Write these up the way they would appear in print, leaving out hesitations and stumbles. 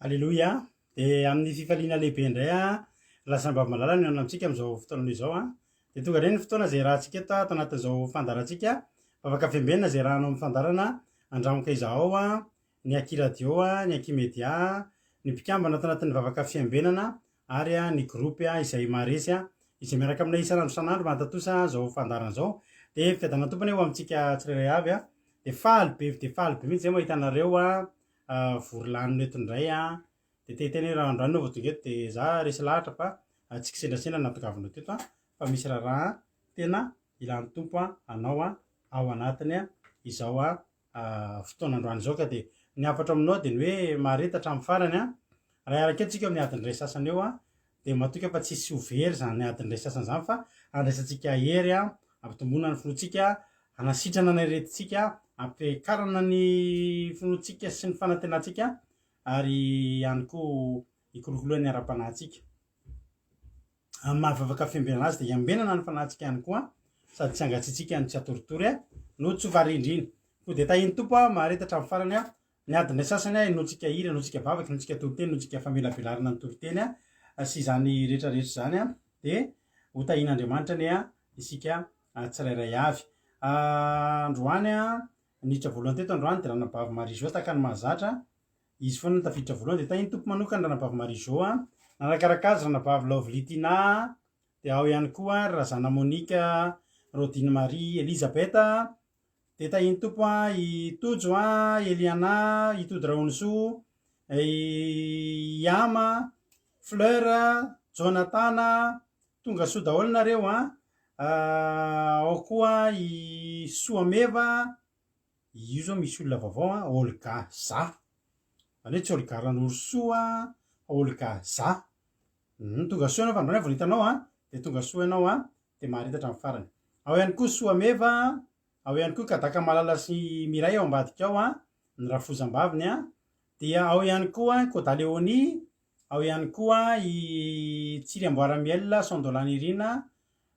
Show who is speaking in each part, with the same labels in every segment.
Speaker 1: Aleloia! Dia amin'ny fifaliana lehibe indray an, Rasambamalala no mihaona amintsika amin'izao fotoana izao an. Dia tonga indray ny fotoana izay iarahantsika eto ato anatin'izao fandaharantsika, Vavaka Fiambenana izay iarahanao amin'ny fandaharana Andramoka Izahao an, ny Aky Radio an, ny Aky Media, ny mpikambana ato anatin'ny Vavaka Fiambenana ary ny groupe izay maharesy izay miaraka aminay isan'andro isan'andro manatontosa izao fandaharana izao. Dia fiadanana tompony ho amintsika tsirairay avy an. Dia faly be dia faly be mihitsy izay mahita anareo an. Vory lanona eto indray an! Dia te hiteny hoe raha androany ianao vao tonga eto dia za resy lahatra fa tsy kisendrasendra no nahatongavanao teto an! Fa misy raharaha tena ilan'ny Tompo anao ao anatiny izao fotoana androany izao ka dia ny hafatro aminao dia ny hoe mahareta hatramin'ny farany an! Raha hiaraka eto tsika eo amin'ny adiny iray sasany eo an! Dia matoky aho fa tsisy ho very izany adiny iray sasany izany fa handraisantsika hery, hampitomboana ny finoantsika, hanasitrana ny aretintsika, hampiakarana ny finoantsika sy ny fanantenantsika ary ihany koa hikolokoloana ny ara-panahintsika. Amin'ny maha vavaka fiambenana azy dia hiambenana ny fanahintsika ihany koa sady tsy hangatsiatsiaka no tsy hatoritory no tsy ho variandriana. Koa dia tahin'ny Tompo aho mahareta hatramin'ny farany aho Ny adin'ny sasany henointsika hira, henointsika vavaka, henointsika toriteny, henointsika famelabelarana ny toriteny sy izany rehetra rehetra izany dia ho tahian'Andriamanitra anie isika tsirairay avy. Androany, niditra voalohany teto androany dia Ranabavy Marie Jo tahaka ny mahazatra, izy foana no tafiditra voalohany dia tahian'ny Tompo manokana Ranabavy Marie Jo, nanakaraka azy Ranabavy Lovely Tina, dia ao ihany koa ry Razana Monica, Rodine Marie Elisabeth, Dia tahin'ny Tompo an, i Tojo an, Eliana, i Tody Rahonisoa, i Yama, Fleur, Jonathan, tonga soa daholo nareo an, ao koa i Soameva, io zao misy olona vaovao an, Olga za, zany hoe tsy Olga Ranorosoa fa Olga za, tonga soa ianao fa androany aho vao nahita anao an, dia tonga soa ianao an, dia maharita hatramin'ny farany. Ao ihany koa Soameva, ao ihany koa Kadaka Malala sy Miray ao ambadika ao an, ny rafozam-baviny an, dia ao ihany koa Koda Léonie, ao ihany koa i Tsiry Amboaramiel Sandolanirina,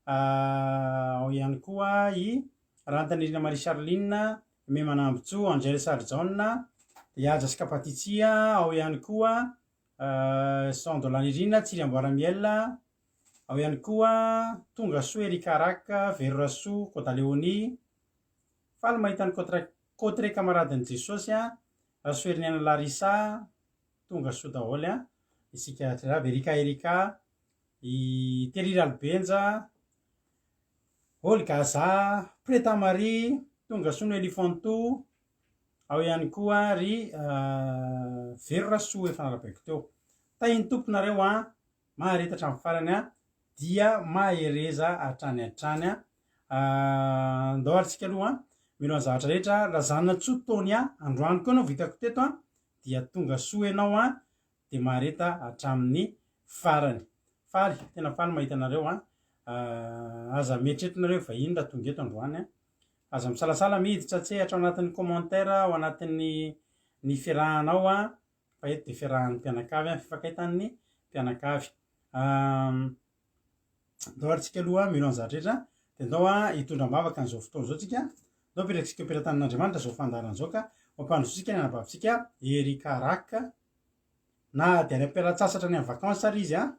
Speaker 1: ao ihany koa i Rahantanirina Marie Charline, Aimé Manambotsoa, Angèle Sarijaona, i Haja sy Kapatitsia, ao ihany koa Sandolanirina, Tsiry Amboaramiel, Ao ihany koa Tonga soa Eric Arak, Vero Rasoa, Koda Léonie. Faly mahita an'i Cotre Cotre kamaradin'i Jesosy a, Rasoheriniaina Larissa, tonga soa daholo a, isika tsirairay avy, Erika Erika, i Terry Ralibenja, Olga Za, Preta Marie, tonga soa Noelie Fanto, ao ihany koa ry Vero Rasoa efa narabaiko teo. Tahin'ny Tompo nareo a, Mahareta hatramin'ny farany an, dia mahereza hatrany hatrany an. Andao ary tsika aloha an, mino ny zavatra rehetra, Razanatsoa Tonia, androany koa ianao vao hitako teto an, dia tonga soa ianao an, dia mahareta hatramin'ny farany. Faly, tena faly mahita anareo an. Aza mieritreritra nareo vahiny raha tonga eto androany an. Aza misalasala miditra an-tsehatra ao anatin'ny commentaire, ao anatin'ny ny fiarahanao an, fa eto dia fiarahan'ny mpianakavy an, fifankahitan'ny mpianakavy. Ndao ary tsika aloha mino an'izany rehetra, dia ndao hitondra am-bavaka an'izao fotoana izao tsika, ndao apetratsika eo am-pelatanan'Andriamanitra izao fandaharana izao ka ho ampandrosoantsika ny anabavintsika Erika Rack, na dia any am-pialan-tsasatra any amin'ny vacances ary izy an,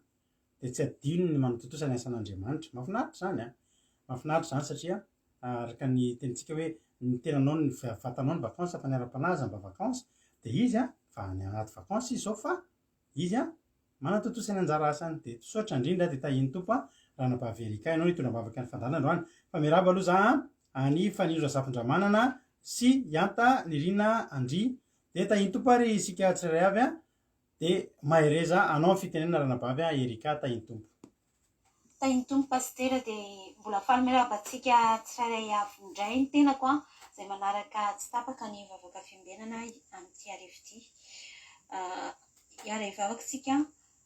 Speaker 1: dia tsy adinony ny manatontosa ny asan'Andriamanitra. Mahafinaritra izany an! Mahafinaritra izany satria araka ny tenintsika hoe ny tenanao ny vatanao ny vacances fa ny ara-panahy aza mba vacances dia izy an fa any anaty vacances izy izao fa izy an manatontosa ny anjara asany dia misaotra indrindra dia tahian'ny Tompo an Ranabavy Erika ianao nitondra am-bavaka ny fandaharana androany fa miarahaba aloha za an an'i Fanilo Razafindramanana sy Ihanta Nirina Andria dia tahian'ny Tompo ary isika tsirairay avy an Dia mahereza anao ny fitenenana ranabavy a Erika tahin'ny Tompo.
Speaker 2: Tahin'ny Tompo Pasitera dia mbola faly miarahaba antsika tsirairay avy indray ny tenako an, izay manaraka tsy tapaka ny vavaka fiambenana amin'ity hariva ity. Hiara-hivavaka isika,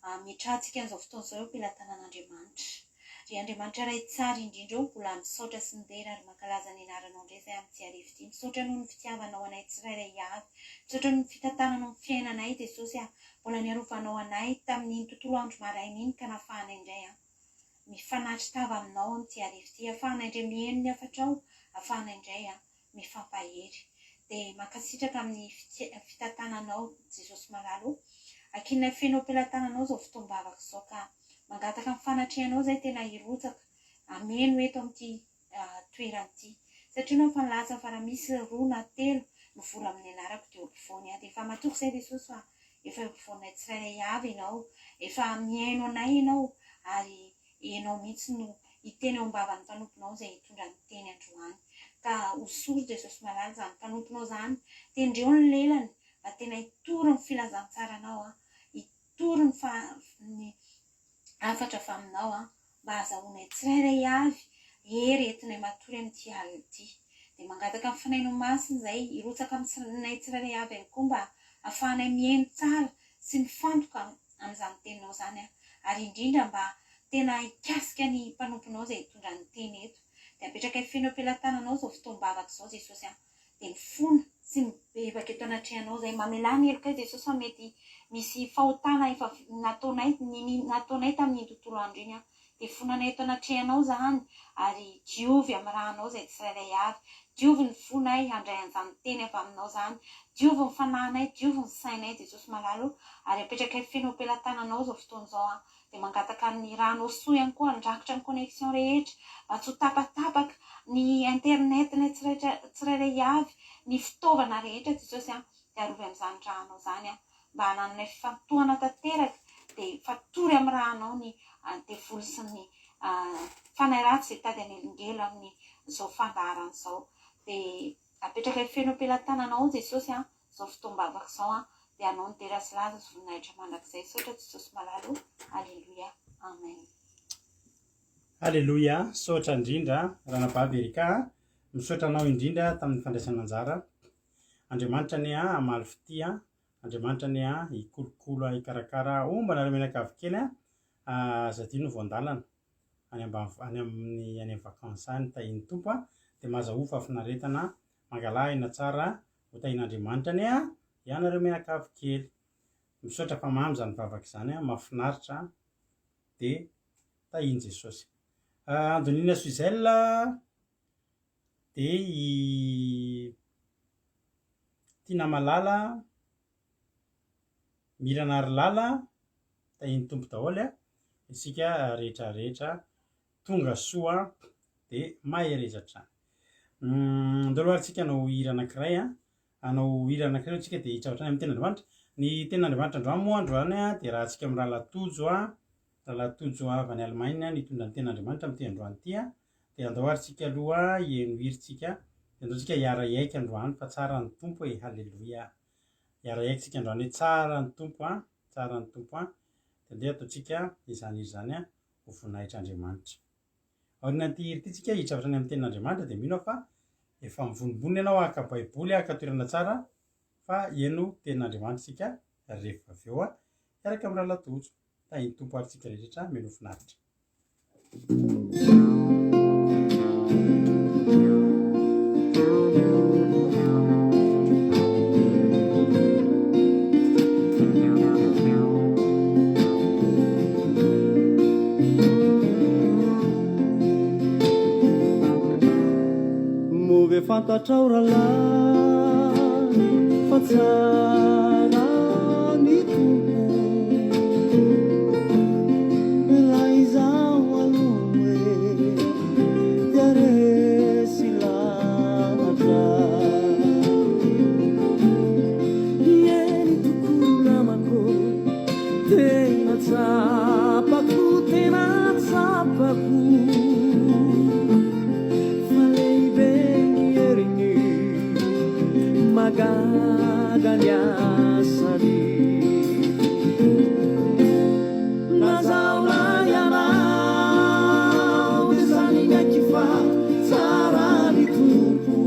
Speaker 2: hametrahantsika an'izao fotoana izao eo am-pelatanan'Andriamanitra. Ry Andriamanitra Ray tsara indrindra ô, mbola misaotra sy midera ary mankalaza ny anaranao indray izahay amin'ity hariva ity. Misaotra noho ny fitiavanao anay tsirairay avy. Misaotra noho ny fitantananao ny fiainanay Jesosy a. Mbola niarovanao anay tamin'iny tontolo andro maraina iny ka nafahanay indray an. Mifanatri-tava aminao amin'ity hariva ity. Afahanay indray mihaino ny hafatrao, afahanay indray an mifampahery. Dia mankasitraka amin'ny fitantananao Jesosy malala o. Ankininay feno am-pelatananao izao fotoam-bavaka izao ka mangataka ny fanatrehanao izay tena hirotsaka hameno eto amin'ity toerana ity. Satria ianao efa nilaza fa raha misy roa na telo mivory amin'ny anarako dia eo ampovoany aho. Dia efa matoky izay Jesosy fa efa eo ampovoanay tsirairay avy ianao. Efa mihaino anay ianao ary ianao mihitsy no hiteny eo am-bavan'ny mpanomponao izay hitondra ny teny androany. Ka hosory Jesosy malala izany mpanomponao izany. Tendreo ny lelany mba tena hitory ny filazantsaranao, hitory ny ny hafatra avy aminao mba hahazahoanay tsirairay avy hery entinay matory amin'ity alina ity. Dia mangataka ny Fanahinao Masina izay hirotsaka aminay tsirairay avy ihany koa mba hahafahanay mihaino tsara sy mifantoka amin'izany teninao izany ary indrindra mba tena hikasika ny mpanomponao izay hitondra ny teny eto. Dia apetrakay feno am-pelatananao izao fotoam-bavaka izao Jesosy a. Dia mifona sy mibebaka eto anatrehanao izay. Mamelà ny helokay Jesosy fa mety misy fahotana efa nataonay, nini, nataonay tamin'iny tontolo andro iny an. Dia fonanay eto anatrehanao izany ary diovy amin'ny rànao izay tsirairay avy. Diovy ny fonay handray an'izany teny avy aminao izany. Diovy ny fanahinay, diovy ny sainay Jesosy malala o. Ary apetrakay feno am-pelatananao izao fotoana izao an. Dia mangataka ny rànao soa ihany koa handrakotra ny connexion rehetra mba tsy ho tapatapaka ny internet-nay tsirairay avy, ny fitaovana rehetra Jesosy an. Dia arovy amin'izany rànao izany an. Mba hanananay fifantohana tanteraka dia fatory amin'ny rànao ny devoly sy ny fanahy ratsy izay tady hanelingelo amin'izao fandaharana izao. Dia apetrakay feno am-pelatananao Jesosy an, izao fotoam-bavaka izao an, dia anao ny dera sy laza sy voninahitra mandrakizay. Misaotra Jesosy malala o. Aleloia. Amen.
Speaker 1: Aleloia, misaotra indrindra Ranabavy Erika a, misaotra anao indrindra tamin'ny fandraisana anjara. Andriamanitra anie hamaly fitia, Andriamanitra anie hikolokolo hikarakara homba anareo mianakavy kely a, aza adino ny voan-dalana any ambany any amin'ny any amin'ny vacances any, tahian'ny Tompo a, dia mahazahoa fahafinaretana, mangalà aina tsara, ho tahian'Andriamanitra anie ianareo mianakavy kely. Misaotra fa mamy izany vavaka izany a, mahafinaritra dia tahian'i Jesosy. Andonina Suzelle dia i Tiana Malala, Mirana Arilala, tahian'ny Tompo daholo a, isika rehetra rehetra tonga soa dia mahereza hatrany. Andao aloha ary tsika hanao hira anankiray a, hanao hira anankiray aloha tsika dia hiditra avy hatrany amin'ny tenin'Andriamanitra. Ny tenin'Andriamanitra androany moa androany dia rahantsika amin'ny rahalahy Tojo a, rahalahy Tojo avy any Allemagne nitondra ny tenin'Andriamanitra amin'ity androany ity a. Dia andao ary tsika aloha hihaino hira tsika, dia andao tsika hiara-hiaiky androany fa tsara ny Tompo e, haleloia. Hiara-hiaiky tsika androany hoe tsara ny Tompo a, tsara ny Tompo a. Dia andeha ataontsika izany hira izany ho voninahitr'Andriamanitra. Aorian'ity hira ity tsika hiditra avy hatrany amin'ny tenin'Andriamanitra dia mino aho fa efa mivonimbonina ianao haka baiboly, haka toerana tsara fa hihaino tenin'Andriamanitra tsika rehefa avy eo hiaraka amin'ny rahalahy Tojo. Tahin'ny Tompo ary tsika rehetra mino finaritra.
Speaker 3: Moa ve fantatrao rahalahy fa tsara ny Tompo? Raha izaho aloha e, dia resy lahatra. Eny tokoa namako, tena tsapako, tena tsapako fa lehibe ny heriny, mahagaga ny asany. Na zaho na ianao dia samy miaiky fa tsara ny Tompo.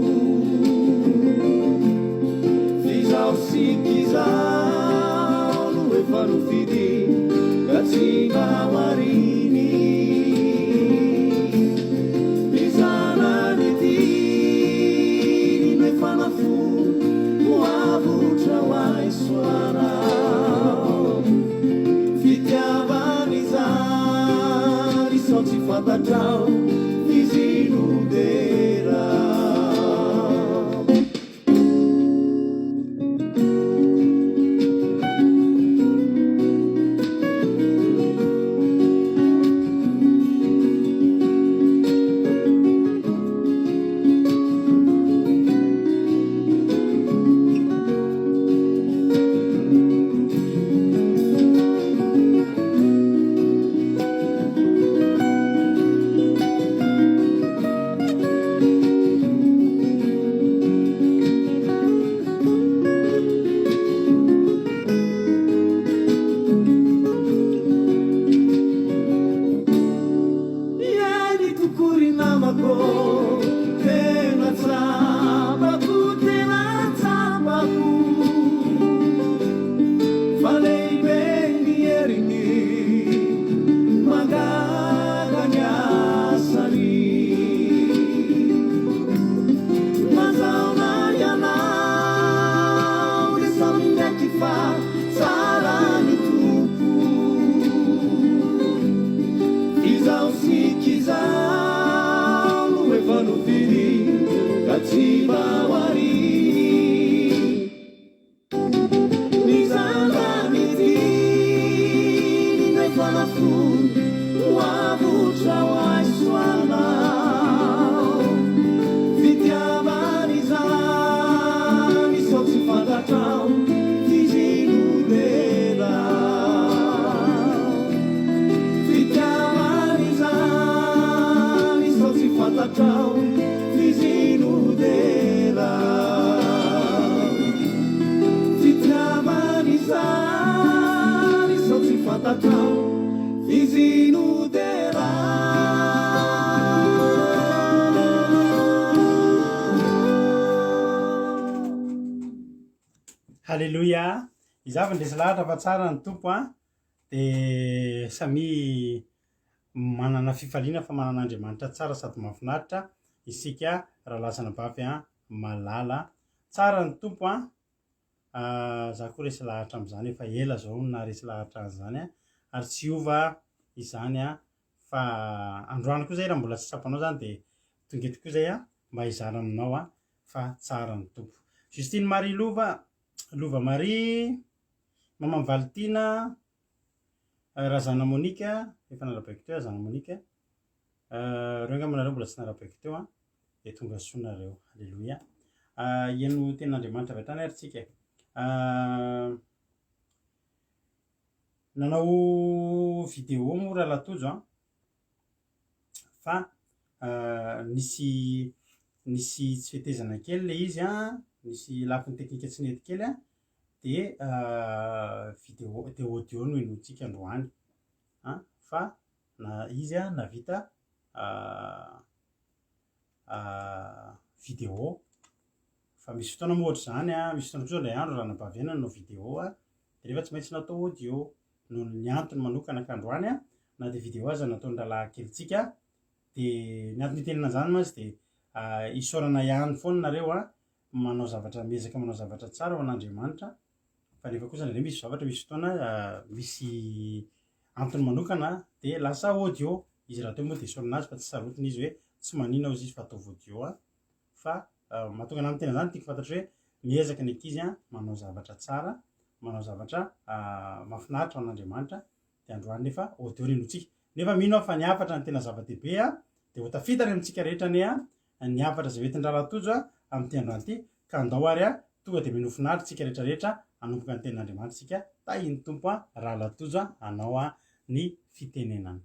Speaker 3: F'izaho sy k'izaho no efa nofidiny ka tsy mba ho ariny. Ny zanany tiany no efa nafoiny ho avotra ho ahy soanao. Fitiavana izany sao tsy fantatrao f'izy no dera. Atolorao àry ny zava-mitia ny fanafody ho avotra ho ahy soanao. Fitiavana izany sao tsy fantatrao f'izy no dera. Fitiavana izany sao tsy fantatrao f'izy no dera. Fitiavana izany sao tsy fantatrao f'izy no dera.
Speaker 1: Haleloia! Izaho avy ndresy lahatra fa tsara ny Tompo an! Dia samia manana fifaliana fa manana Andriamanitra tsara sady mahafinaritra isika rahalahy sy anabavy an! Malala. Tsara ny Tompo an! Za koa resy lahatra amin'izany, efa ela zao no naharesy lahatra an'izany an! Ary tsy hiova izany an! Fa androany koa zay raha mbola tsy tsapanao zany dia tonga eto koa zay an! Mba hizara aminao an! Fa tsara ny Tompo. Justine Marie Lova, Lova Marie, Maman Valitiana, Razana Monica, efa narabaiko teo Razana Monica, reo angamba nareo mbola tsy narabaiko teo an, dia tonga soa nareo. Alléluia. Hihaino tenin'Andriamanitra avy hatrany ary tsika e. Nanao vidéo moa Rahalahy Tojo an, fa nisy nisy tsy fetezana kely le izy an, nisy lafiny teknika tsy nety kely an, dia vidéo dia audio no henointsika androany an, fa na izy an nahavita vidéo fa misy fotoana moa ohatr'izany an, misy fotoana koa zao ilay andro raha nabavena nanao vidéo an, dia rehefa tsy maintsy natao audio noho ny antony manokana ka androany an, na dia vidéo aza nataon'ny rahalahy kelintsika dia ny antony itenenana an'izany mantsy dia isaorana ihany foana nareo an, manao zavatra miezaka manao zavatra tsara ho an'Andriamanitra fa nefa kosa indraindray misy zavatra misy fotoana misy antony manokana dia lasa audio, izy rahateo moa dia esorina azy fa tsy sarotiny izy hoe tsy manina ozy izy fa ataovy audio a, fa mahatonga anah miteny an'izany tiako fantatro hoe miezaka ny ankizy a manao zavatra tsara, manao zavatra mahafinaritra ho an'Andriamanitra dia androany nefa audio no henointsika, nefa mino aho fa ny hafatra no tena zava-dehibe a, dia ho tafita any amintsika rehetra anie a ny hafatra izay hoentin-dRahalahy Tojo amin'ity androany ity, ka andao ary tonga dia mino finaritra isika rehetra rehetra hanomboka ny tenin'Andriamanitra isika, tahin'ny Tompo Rahalahy Tojo anao ny fitenenana.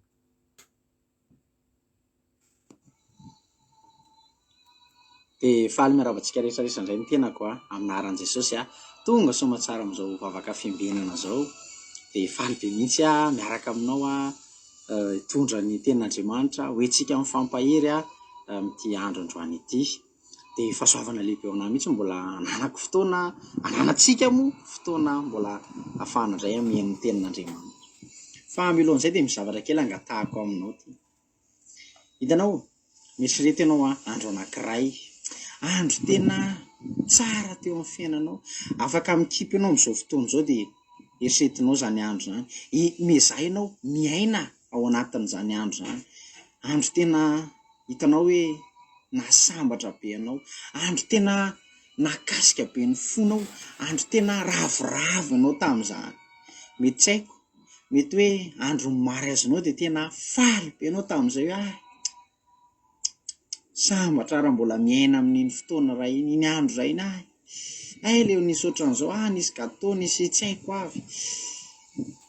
Speaker 4: Dia faly miarahaba antsika rehetra rehetra indray ny tenako a, amin'ny anaran'i Jesosy a. Tonga soamatsara amin'izao vavaka fiambenana izao. Dia faly be mihitsy aho miaraka aminao a. hitondra ny tenin'Andriamanitra ho entintsika mifampahery amin'ity andro androany ity. Dia fahasoavana lehibe ho anah mihitsy mbola ananako fotoana, ananantsika moa fotoana mbola ahafahana indray mihaino ny tenin'Andriamanitra. Fa mialohan'izay dia misy zavatra kely angatahako aminao ity. Hitanao, mieritrereta ianao an, andro anankiray, andro tena tsara teo amin'ny fiainanao. Afaka mikipy ianao amin'izao fotoana izao dia eritreretinao izany andro izany. Miezaha ianao miaina ao anatin'izany andro izany. Andro tena hitanao hoe nahasambatra be anao, andro tena nahakasika be ny fonao, andro tena ravoravo ianao tamin'izany. Mety tsy haiko, mety hoe andron'ny mariazinao dia tena faly be ianao tamin'izay hoe ah! Sambatra aho raha mbola miaina amin'iny fotoana iray iny, iny andro iray iny ah! Hay le nisy ohatran'izao, ah nisy gateau, nisy tsy haiko avy.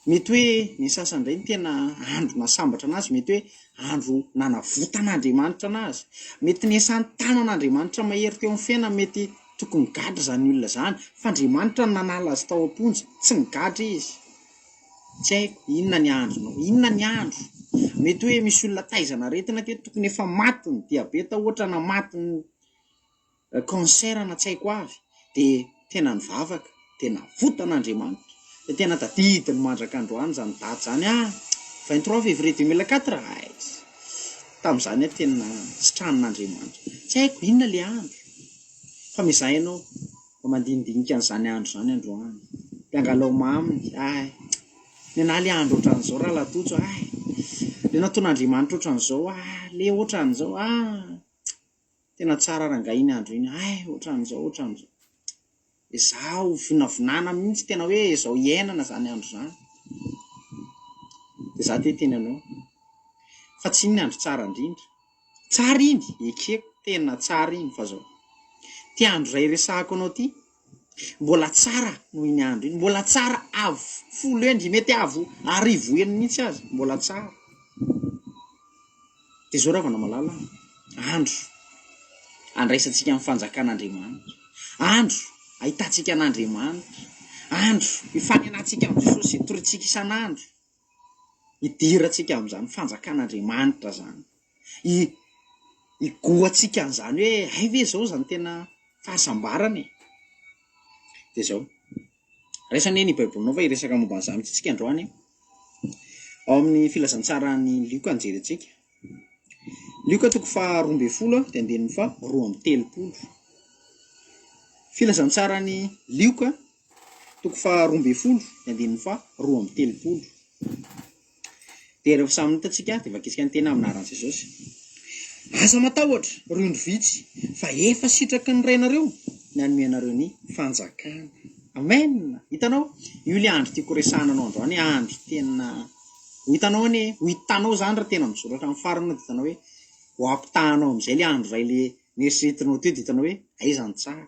Speaker 4: Mety hoe ny sasany indray ny tena andro nahasambatra an'azy, mety hoe andro nanavotan'Andriamanitra an'azy, mety niasan'ny tanan'Andriamanitra mahery teo amin'ny fiainany, mety tokony gadra izany olona izany, fa Andriamanitra no nanala azy tao am-ponja, tsy nigadra izy. Tsy haiko, inona ny andronao? Inona ny andro? Mety hoe misy olona taizana aretina teto tokony efa matin'ny diabeta ohatra na matin'ny cancer na tsy haiko avy dia tena nivavaka dia navotan'Andriamanitra dia tena tadidiny mandraka androany izany daty izany ah! 23 février 2004 aiz! Tamin'izany aho tena sitranin'Andriamanitra. Tsy haiko inona ilay andro fa miezaha ianao Mba mandinidinika an'izany andro izany androany. Dia angalao maminy, ay! Nenà le andro ohatran'izao rahalahy Tojo, ay! Le nataon'Andriamanitra ohatran'izao, ah! Le ohatran'izao, ah! Tena tsara rangahy iny andro iny, hay ohatran'izao ohatran'izao. Ezaho vinavinana mihitsy tena hoe ezao iainana izany andro izany. Dia za te hiteny anao fa tsy iny ny andro tsara indrindra. Tsara iny, ekeko, tena tsara iny fa zao. Ty andro izay iresahako anao ty, mbola tsara noho iny andro iny, mbola tsara avo folo endry, mety avo arivo heny mihitsy aza, mbola tsara. Dia zao ravana malala a, andro andraisantsika ny fanjakan'Andriamanitra, andro ahitantsika an'Andriamanitra, andro ifanenantsika amin'i Jesosy izay torintsika isan'andro, hidirantsika amin'izany fanjakan'Andriamanitra izany, hi- higohantsika an'izany hoe hay ve izao izany tena fahasambarana e! Dia izao, raiso anie ny baibolinao fa hiresaka momba an'izany mihitsy isika androany e! Ao amin'ny filazantsaran'i Lioka no jerentsika. Lioka toko faharoa ambin'ny folo dia andininy faharoa amby telopolo. Filazantsaran'i Lioka toko faharoa ambin'ny folo dia andininy faharoa amby telopolo. Dia rehefa samy hitantsika dia vakitsika ny tena amin'ny anaran'i Jesosy. Aza matahotra, ry ondry vitsy, fa efa sitraky ny Rainareo ny hanome anareo ny fanjakana. Amen! Hitanao? Io ilay andro tiako horesahana anao androany, andro tena ho hitanao anie, ho hitanao izany raha tena mijoro hatramin'ny farany dia hitanao hoe ho ampitahanao amin'izay ilay andro iray ilay noeritreretinao teo dia hitanao hoe aiza ny tsara.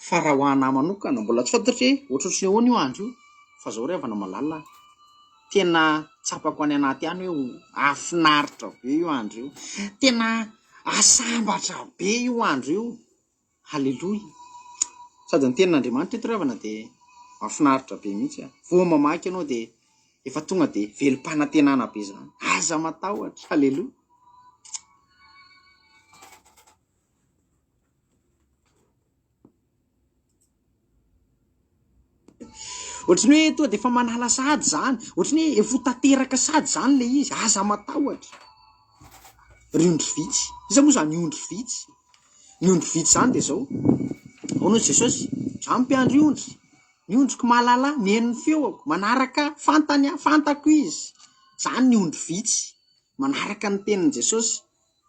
Speaker 4: Fa raha ho anà manokana, mbola tsy fantatro hoe ohatrohatry ny ahoana io andro io, fa zao ry havana malala a, tena tsapako any anaty any hoe hahafinaritra be io andro io, tena hahasambatra be io andro io, haleloia! Sady ny tenin'Andriamanitra eto ry havana dia mahafinaritra be mihitsy a, vao mamaky ianao dia efa tonga dia velom-panantenana be izany, aza matahotra, haleloia! Ohatry ny hoe tonga dia efa manala sahady izany, ohatry ny hoe efa ho tanteraka sahady izany ilay izy, aza matahotra. Ry ondry vitsy, iza moa izany ondry vitsy? Ny ondry vitsy izany dia izao, ahoana hozy Jesosy? Izaho mpiandry ondry, ny ondriko mahalala ahy, mihaino ny feoko, manaraka ahy, fantany aho, fantako izy. Izany ny ondry vitsy, manaraka ny tenin'i Jesosy.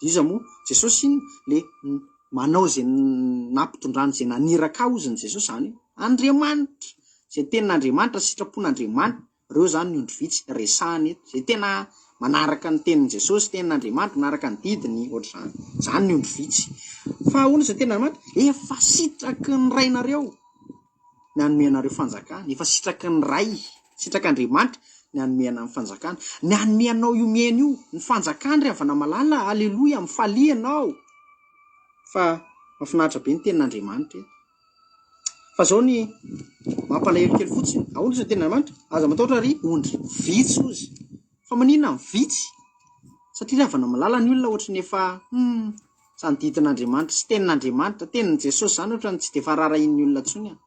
Speaker 4: Iza moa? Jesosy inona? Le manao izay nampitondrany izay naniraka ahy hozy ny Jesosy izany hoe Andriamanitra, izay tenin'Andriamanitra, sitrapon'Andriamanitra, ireo izany ny ondry vitsy resahina eto, izay tena manaraka ny tenin'i Jesosy, tenin'Andriamanitra, manaraka ny didiny, ohatr'izany, izany ny ondry vitsy. Fa ahoana izay tenin'Andriamanitra? Efa sitraky ny Rainareo. ny hanome anareo fanjakana, efa sitraky ny Ray, sitrak'Andriamanitra ny hanome anah ny fanjakana, ny hanome anao io miaina io, ny fanjakany ry havana malala, aleloia, mifalia ianao, fa mahafinaritra be ny tenin'Andriamanitra eto. Fa zao ny mampalahelo kely fotsiny, ahoana ozy ny tenin'Andriamanitra? Aza matahotra ry ondry vitsy ozy, fa maninona ny vitsy? Satria ry havana malala ny olona ohatry ny efa hum. Izany didin'Andriamanitra sy tenin'Andriamanitra, tenin'i Jesosy izany ohatran'ny tsy dia efa raharahian'ny olona intsony an!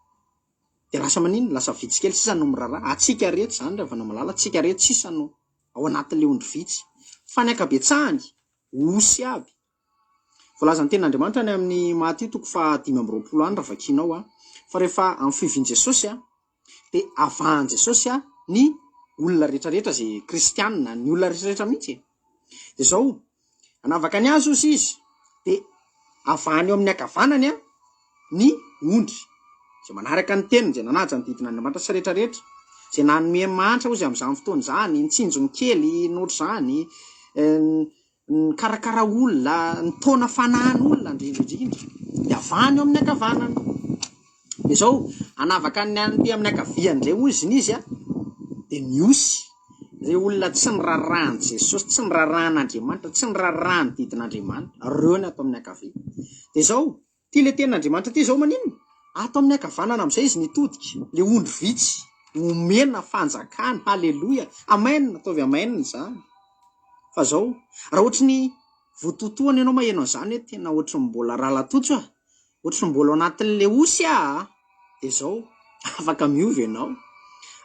Speaker 4: Dia lasa maninona? Lasa vitsy kely sisa no miraharaha. Antsika rehetra izany ry havana malala, antsika rehetra sisa no ao anatin'ilay ondry vitsy. Fa ny ankabetsahany, osy aby. Voalazan'ny tenin'Andriamanitra any amin'ny Matio toko faha 25 any raha vakianao an, fa rehefa amin'ny fiavian'i Jesosy an, dia avahan'i Jesosy ny olona rehetra rehetra izay kristianina, ny olona rehetra rehetra mihitsy e! Dia izao, hanavaka ny azy ozy izy, dia avahany eo amin'ny ankavanany ny ondry, izay manaraka ny teniny, izay nanaja ny didin'Andriamanitra sy rehetra rehetra, izay nanome mahantra ozy amin'izany fotoana izany, nitsinjo ny kely, ny ohatr'izany, nikarakara olona, nitaona fanahin'olona indrindra indrindra, dia avahany eo amin'ny ankavanana. Dia izao, hanavaka ny an'ity amin'ny ankavia indray hozy ny izy dia ny osy, ireo olona tsy niraharaha an'i Jesosy, tsy niraharaha an'Andriamanitra, tsy niraharaha ny didin'Andriamanitra, ireo ny ato amin'ny ankavia. Dia izao, Ty le tenin'Andriamanitra ty zao maninona? Ato amin'ny ankavanana amin'izay izy nitodika, le ondry vitsy, omena fanjakana, haleloia, amen, ataovy amen izany. Fa zao, raha ohatry ny vototohana ianao maheno an'izany hoe tena ohatry ny mbola ralatotso ah, ohatry ny mbola ao anatin'le osy ah, de zao, afaka miova ianao.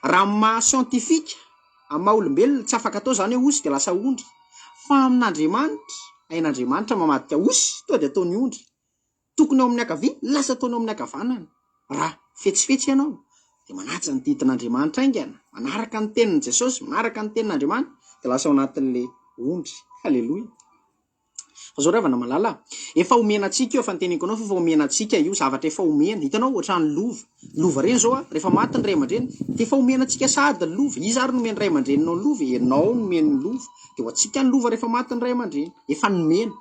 Speaker 4: Raha amin'ny maha scientifique, amin'ny maha olombelona, tsy afaka atao zany hoe osy de lasa ondry. Fa amin'Andriamanitra, hain'Andriamanitra mamadika osy, tonga de ataony ondry. Tokony ao amin'ny ankavia, lasa ataony ao amin'ny ankavanana. Raha fetsifetsy ianao, dia manaja ny didin'Andriamanitra haingana, manaraka ny tenin'i Jesosy, manaraka ny tenin'Andriamanitra, dia lasa ao anatin'ilay ondry. Haleloia! Fa zao ry havana malala a, efa omena antsika io, efa noteneniko anao fa efa omena antsika io, zavatra efa omena, hitanao ohatran'ny lova, lova reny zao a, rehefa maty ny ray aman-dreny dia efa omena antsika sahady ny lova, iza ary nomeny ray aman-dreninao ny lova e, ianao no nomeny ny lova, dia ho antsika ny lova rehefa maty ny ray aman-dreny, efa nomena,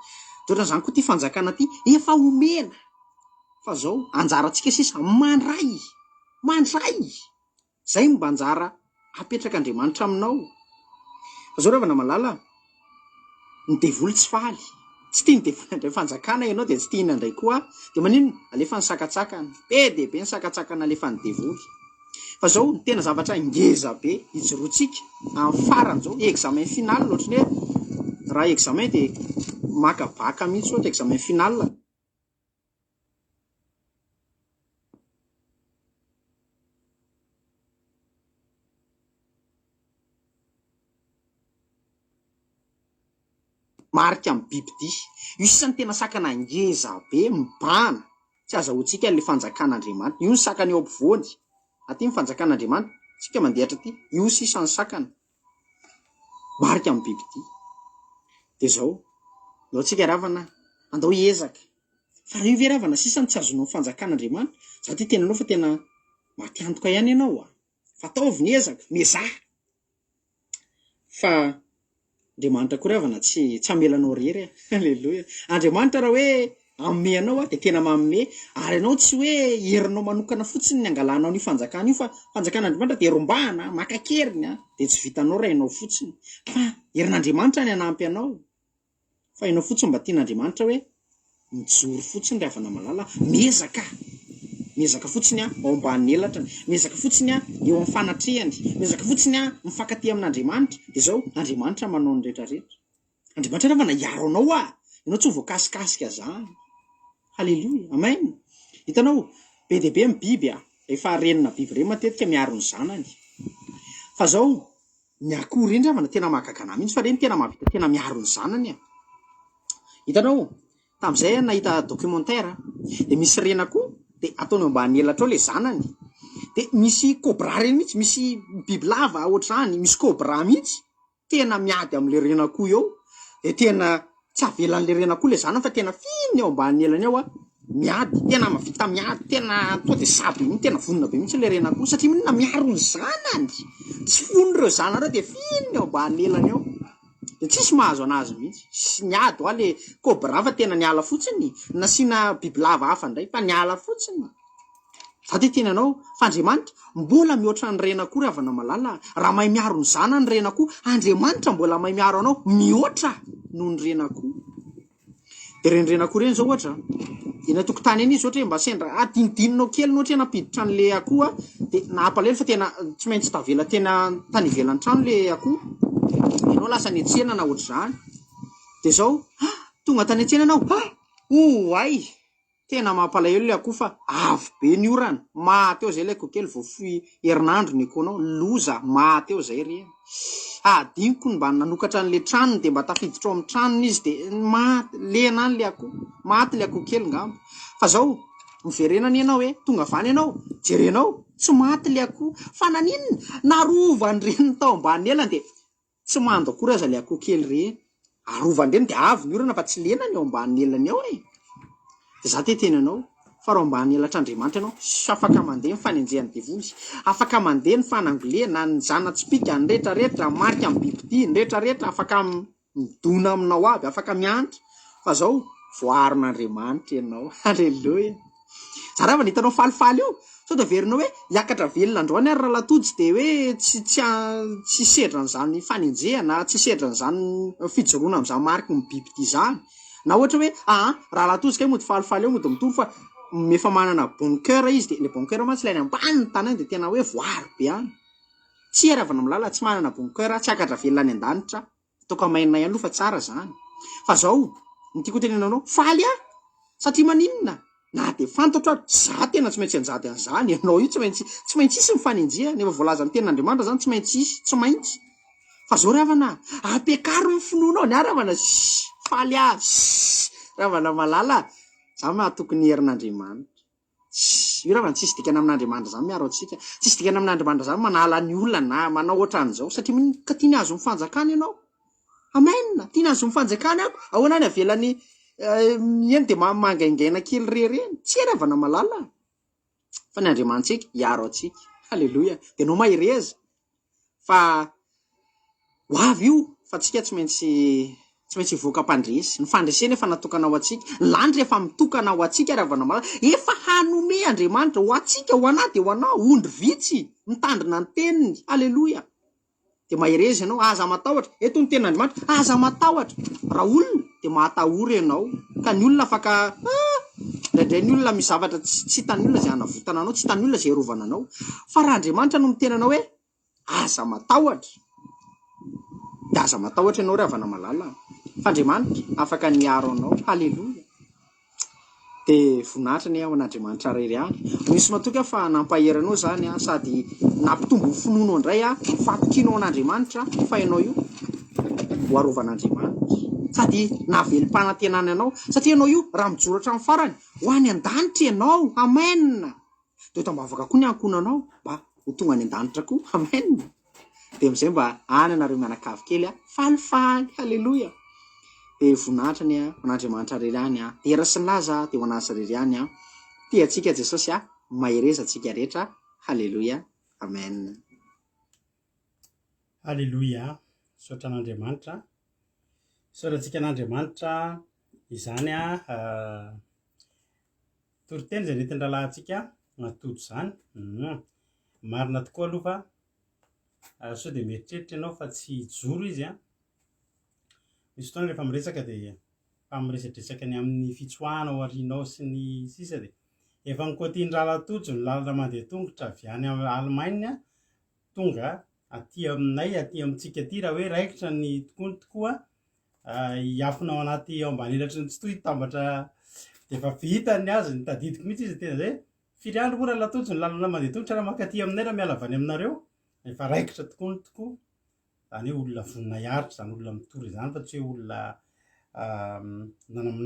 Speaker 4: dia ohatran'izany koa ity fanjakana ity, efa omena, fa zao anjarantsika sisa mandray, mandray! Zay no mba anjara apetrak'Andriamanitra aminao. Fa zao ry havana malala a, ny devoly tsy faly, tsy tian'ny devoly handray fanjakana ianao dia tsy tiany handray koa aho, dia maninona? Alefa ny sakantsakana, be dia be ny sakantsakana alefan'ny devoly. Fa zao ny tena zavatra ngeza be ijoroantsika amin'ny farany zao, examen final ohatran'ny hoe raha examen dia maka bac mihitsy ohatra examen final. Marika amin'ny bibidia. Io sisa no tena sakana ngeza be mibahana tsy azahoantsika an'ilay fanjakan'Andriamanitra. Io ny sakana eo ampovoany. Aty ny fanjakan'Andriamanitra, tsika mandeha hatraty. Io sisa ny sakana. Marika amin'ny bibidia. Dia izao, ndao tsika ravana, andao hiezaka. Fa raha io ve ravana sisa no tsy azonao ny fanjakan'Andriamanitra? Za ty tena anao fa tena maty antoka ihany ianao a! Fa ataovy ny ezaka, miezaha! Fa Andriamanitra koa ry havana tsy tsy hamela anao irery e! Aleloia! Andriamanitra raha hoe hanome anao dia tena manome, ary ianao tsy hoe herinao manokana fotsiny ny hangalanao an'io fanjakana io fa fanjakan'Andriamanitra dia rombahana, maka an-keriny an, dia tsy vitanao raha ianao fotsiny fa herin'Andriamanitra ny hanampy anao. Fa ianao fotsiny mba tian'Andriamanitra hoe mijoro fotsiny ry havana malala a! Miezaka! Miezaka fotsiny aho ao ambanin'ny elatrany, miezaka fotsiny aho eo amin'ny fanatrehany, miezaka fotsiny aho mifankatia amin'Andriamanitra, dia izao Andriamanitra manao ny rehetra rehetra. Andriamanitra ry havana hiaro anao ah! Ianao tsy ho voakasikasika zany. Haleloia! Amen! Hitanao, be dia be ny biby ah! Rehefa renina biby ireny matetika miaro ny zanany. Fa izao, Ny akoho ireny ry havana tena mahagaga anah mihitsy fa ireny tena mahavita tena miaro ny zanany e! Hitanao, tamin'izay aho nahita documentaire dia misy ren'akoho dia ataony eo ambany elatra eo ilay zanany, dia misy cobra ireny mihitsy, misy bibilava ohatr'izany, misy cobra mihitsy tena miady amin'ilay ren'akoho eo, dia tena Tsy avelan'le ren'akoho le zanany fa tena fihiny eo ambany elany eo a, miady, tena mahavita miady, tena tonga de sahy be mihitsy, tena vonona be mihitsy le ren'akoho satria maninona miaro ny zanany, tsy fony ireo zanany ireo de fihiny eo ambany elany eo, de tsisy mahazo anazy mihitsy, sy niady hoa le cobra fa tena niala fotsiny, nasiana bibilava hafa indray fa niala fotsiny. Za te hiteny anao fa Andriamanitra mbola mihoatra ny ren'akoho ry havana malala a! Raha mahay miaro ny zanany ny ren'akoho, Andriamanitra mbola mahay miaro anao mihoatra noho ny ren'akoho. Dia ireny ren'akoho ireny izao ohatra, eny an-tokotany eny izy ohatra hoe mba sendra adinodininao kely ny ohatra hoe nampiditra an'ilay akoho a, dia nampalahelo fa tena tsy maintsy tavela tena tany ivelan'ny trano ilay akoho, ianao lasa niantsena na ohatr'izany, dia izao, ha! Tonga tany an-tsena ianao, ha! Oay! Tena mampalahelo le akoho fa avy be ny orana, maty eo zay le akoho kely vao fohy herinandro ny akohonao, loza maty eo zay ry a! Adinoko ny mba nanokatra anle tranony de mba tafiditra ao amin'ny tranony izy de maty, lena any le akoho, maty le akoho kely ngamba, fa zao miverena anie enao e, tonga avy any enao, jerenao tsy maty le akoho, fa naninona? Narovan'ny reniny tao ambany elany de Tsy mando akory aza ilay akoho kely ireny. Arovan-dreny dia avy ny orana fa tsy lena ny eo ambanin'ny elany eo e! Dia za te hiteny anao fa raha ambany elatr'Andriamanitra ianao, tsy afaka mandeha ny fanenjehan'ny devoly, afaka mandeha ny fanangolena, ny zana-tsipìka, ny retraretra, marika amin'ny bibidia, ny retraretra afaka midona aminao aby, afaka miantra fa zao voaaron'Andriamanitra ianao. Aleloia! Za raha vao hitanao falifaly io, sao dia averinao hoe hiakatra velona androany ary Ralatojo dia hoe tsy tsy tsy hisedra an'izany fanenjehana, tsy hisedra an'izany fijoroana amin'izany mariky ny bibidia izany. Na ohatra hoe aa Ralatojo kay mody falifaly eo mody mitory fa efa manana bon coeur izy dia ilay bon coeur mantsy ilay any ambanin'ny tany any dia tena hoe voaro be any. Tsia ry havana malala, tsy manana bon coeur aho, tsy hiakatra velona any an-danitra aho. Ataoko amainina ihany aloha fa tsara zany. Fa zao ny tiako hotenenana anao, faly aho satria maninona? Na dia fantatro ary, za tena tsy maintsy hanjady an'izany, ianao io tsy maintsy, tsy maintsy hisy ny fanenjehana, efa voalazan'ny tenin'Andriamanitra zany, tsy maintsy hisy, tsy maintsy. Fa zao ry havana a, ampiakaro ny finoanao, ny ahy ry havana, shh, faly aho, shh, ry havana malala a, za mahatoky ny herin'Andriamanitra. Tssy, io raha tsisy dikany amin'Andriamanitra zany miaro antsika, tsisy dikany amin'Andriamanitra zany manala ny olana, manao ohatran'izao, satria maninona? Ka tiany hahazo ny fanjakana ianao. Amen! Tiana hahazo ny fanjakany aho. Ahoana ny avelany eny dia mangaingaina kely re ireny? Tsia ry havana malala a! Fa ny Andriamanitsika hiaro antsika. Haleloia! Dia anao mahereza fa ho avy io fa tsika tsy maintsy tsy maintsy hivoaka mpandresy. Ny fandresena efa natokana ho antsika. Ny lanitra efa mitokana ho antsika ry havana malala. Efa hanome Andriamanitra ho antsika, ho anah dia ho anao, ondry vitsy mitandrina ny teniny. Haleloia! Dia mahereza ianao, aza matahotra. Eto ny tenin'Andriamanitra, aza matahotra. Raha olona dia mahatahora ianao. Ka ny olona afaka ah! Indraindray ny olona misy zavatra tsy tsy hitan'ny olona izay hanavotana anao, tsy hitan'ny olona izay hiarovana anao. Fa raha Andriamanitra no miteny anao hoe aza matahotra, dia aza matahotra ianao ry havana malala. Fa Andriamanitra afaka ny hiaro anao. Haleloia. Dia voninahitra anie ho an'Andriamanitra irery ihany. Misy matoky aho fa nampahery anao izany sady nampitombo ny finoanao indray ny fahatokianao an'Andriamanitra fa ianao io ho arovan'Andriamanitra. Sady nahavelom-panantenana anao satria ianao io raha mijoro hatramin'ny farany ho any an-danitra ianao. Amen! Dia eto am-bavaka koa ny ankohonanao mba ho tonga any an-danitra koa. Amen! Dia amin'izay mba any ianareo mianakavy kely a, falifaly, haleloia! Dia voninahitra anie ho an'Andriamanitra irery ihany a, dera sy ny laza dia ho an'Azy irery ihany a. Tia antsika Jesosy a, mahereza antsika rehetra, haleloia, amen.
Speaker 1: Haleloia, misaotra an'Andriamanitra. Isaorantsika an'Andriamanitra izany a. Toriteny izay nentin'ny rahalahintsika Tojo izany. Marina tokoa aloha fa sao dia mieritreritra ianao fa tsy hijoro izy an. Misy fotoana rehefa miresaka dia efa miresadresaka ny amin'ny fitsoahana ao aoriana ao sy ny sisa dia efa nikotian'ny rahalahy Tojo ny lalana mandeha tongotra avy any Allemagne tonga aty aminay aty amintsika aty raha hoe raikitra ny tokoa ny tokoa hiafina ao anaty ao ambany elatry ny tsitoha hitambatra dia efa vita ny azy ny tadidiko mihitsy izy tena zay firy andro moa raha tojo ny lalana mandeha tongotra raha mankaty aminay raha miala avy any aminareo efa raikitra tokoa ny tokoa zany hoe olona vonona hiaritra izany olona mitory izany fa tsy hoe olona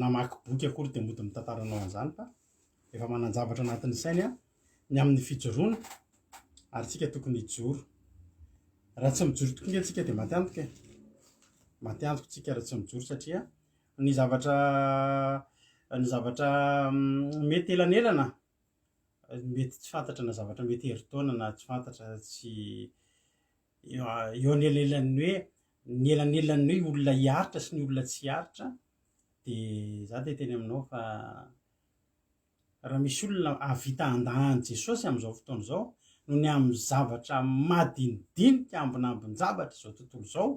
Speaker 1: namaky boky akory dia mody mitantara anao an'izany fa efa manan-javatra anatin'ny sainy ny amin'ny fijoroana ary tsika tokony hijoro. Raha tsy mijoro tokoa nge tsika dia maty antoka e. Maty antoka tsika raha tsy mijoro satria ny zavatra ny zavatra mety elanelana mety tsy fantatra na zavatra mety herintaona na tsy fantatra tsy eo anelanelan'ny hoe ny elanelan'ny hoe olona hiaritra sy ny olona tsy hiaritra dia za dia teny aminao fa Raha misy olona hahavita handà an'i Jesosy amin'izao fotoana izao noho ny amin'ny zavatra madinidinika ambinambin-javatra izao tontolo izao,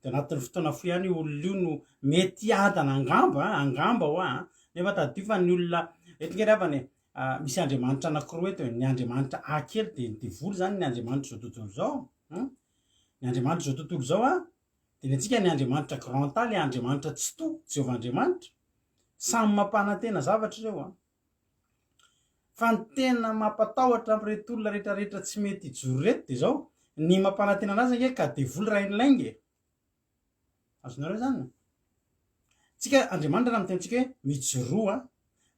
Speaker 1: dia anatin'ny fotoana fohy ihany io olona io no mety hiadana angamba, angamba hoa an! Nefa tadidio fa ny olona, eto nge ry havana e, misy andriamanitra anankiroa eto e, ny andriamanitra A kely dia ny devoly izany ny andriamanitr'izao tontolo izao, an! Ny andriamanitr'izao tontolo izao an, dia ny antsika ny andriamanitra grand A, ilay andriamanitra tsitoha, Jehovah Andriamanitra, Samy mampanantena zavatra ireo an! Fa ny tena mampatahotra amin'ireto olona rehetrarehetra tsy mety hijoro ireto dia izao, ny mampanantena anazy ange ka devoly rain'ny lainga e! Azonareo izany? Tsika, Andriamanitra raha miteny amintsika hoe mijoroa,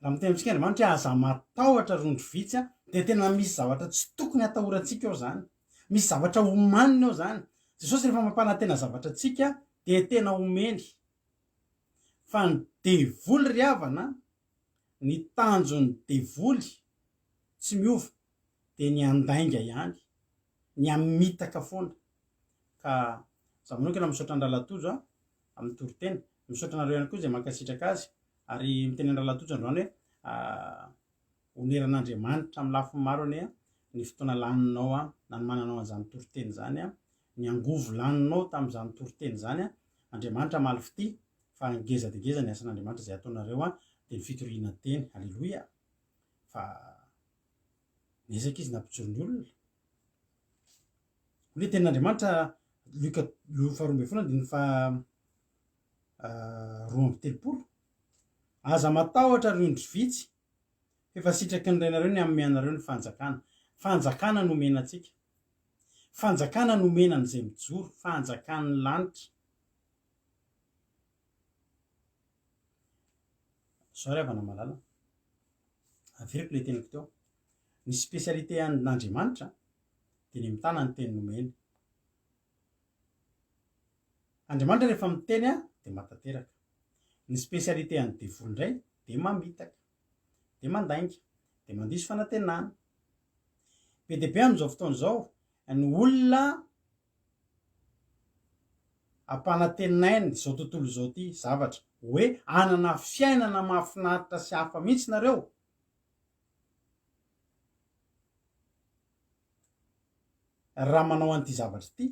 Speaker 1: raha miteny amintsika Andriamanitra hoe aza matahotra ry ondry vitsy an, dia tena misy zavatra tsy tokony hatahorantsika ao izany. Misy zavatra omaniny ao izany. Jesosy rehefa mampanantena zavatra antsika dia tena omeny. Fa ny devoly ry havana, ny tanjon'ny devoly tsy miova dia ny handainga ihany, ny hamitaka foana. Ka za manokana misaotra an'i Ralatojo a, amin'ny toriteny. Misaotra anareo ihany koa izay mankasitraka azy. Ary miteny an'i Ralatojo androany hoe oneran'Andriamanitra amin'ny lafiny maro anie ny fotoana laninao nanomananao an'izany toriteny izany. Ny angovo laninao tamin'izany toriteny izany Andriamanitra hamaly fitia fa ngeza dia ngeza ny asan'Andriamanitra izay ataonareo an dia ny fitoriana teny Aleloia fa niezaka izy nampijoro ny olona Hoy ilay tenin'Andriamanitra Lioka faharoa ambin'ny folo andininy faha 32 Aza matahotra ry ondry vitsy fa efa sitraky ny Rainareo ny hanome anareo ny fanjakana. Fanjakana no omena antsika. Fanjakana nomena an'izay mijoro, fanjakan'ny lanitra. Zao ry havana malala, averiko ilay teniko teo, ny spécialité an'Andriamanitra dia ny mitana ny teny nomeny. Andriamanitra rehefa miteny dia mahatanteraka. Ny spécialité an'ny devoly indray dia mamitaka, dia mandainga, dia mandiso fanantenana. Be dia be amin'izao fotoana izao ny olona ampanantenainy izao tontolo izao ity zavatra hoe hanana fiainana mahafinaritra sy hafa mihitsy nareo. Raha manao an'ity zavatra ity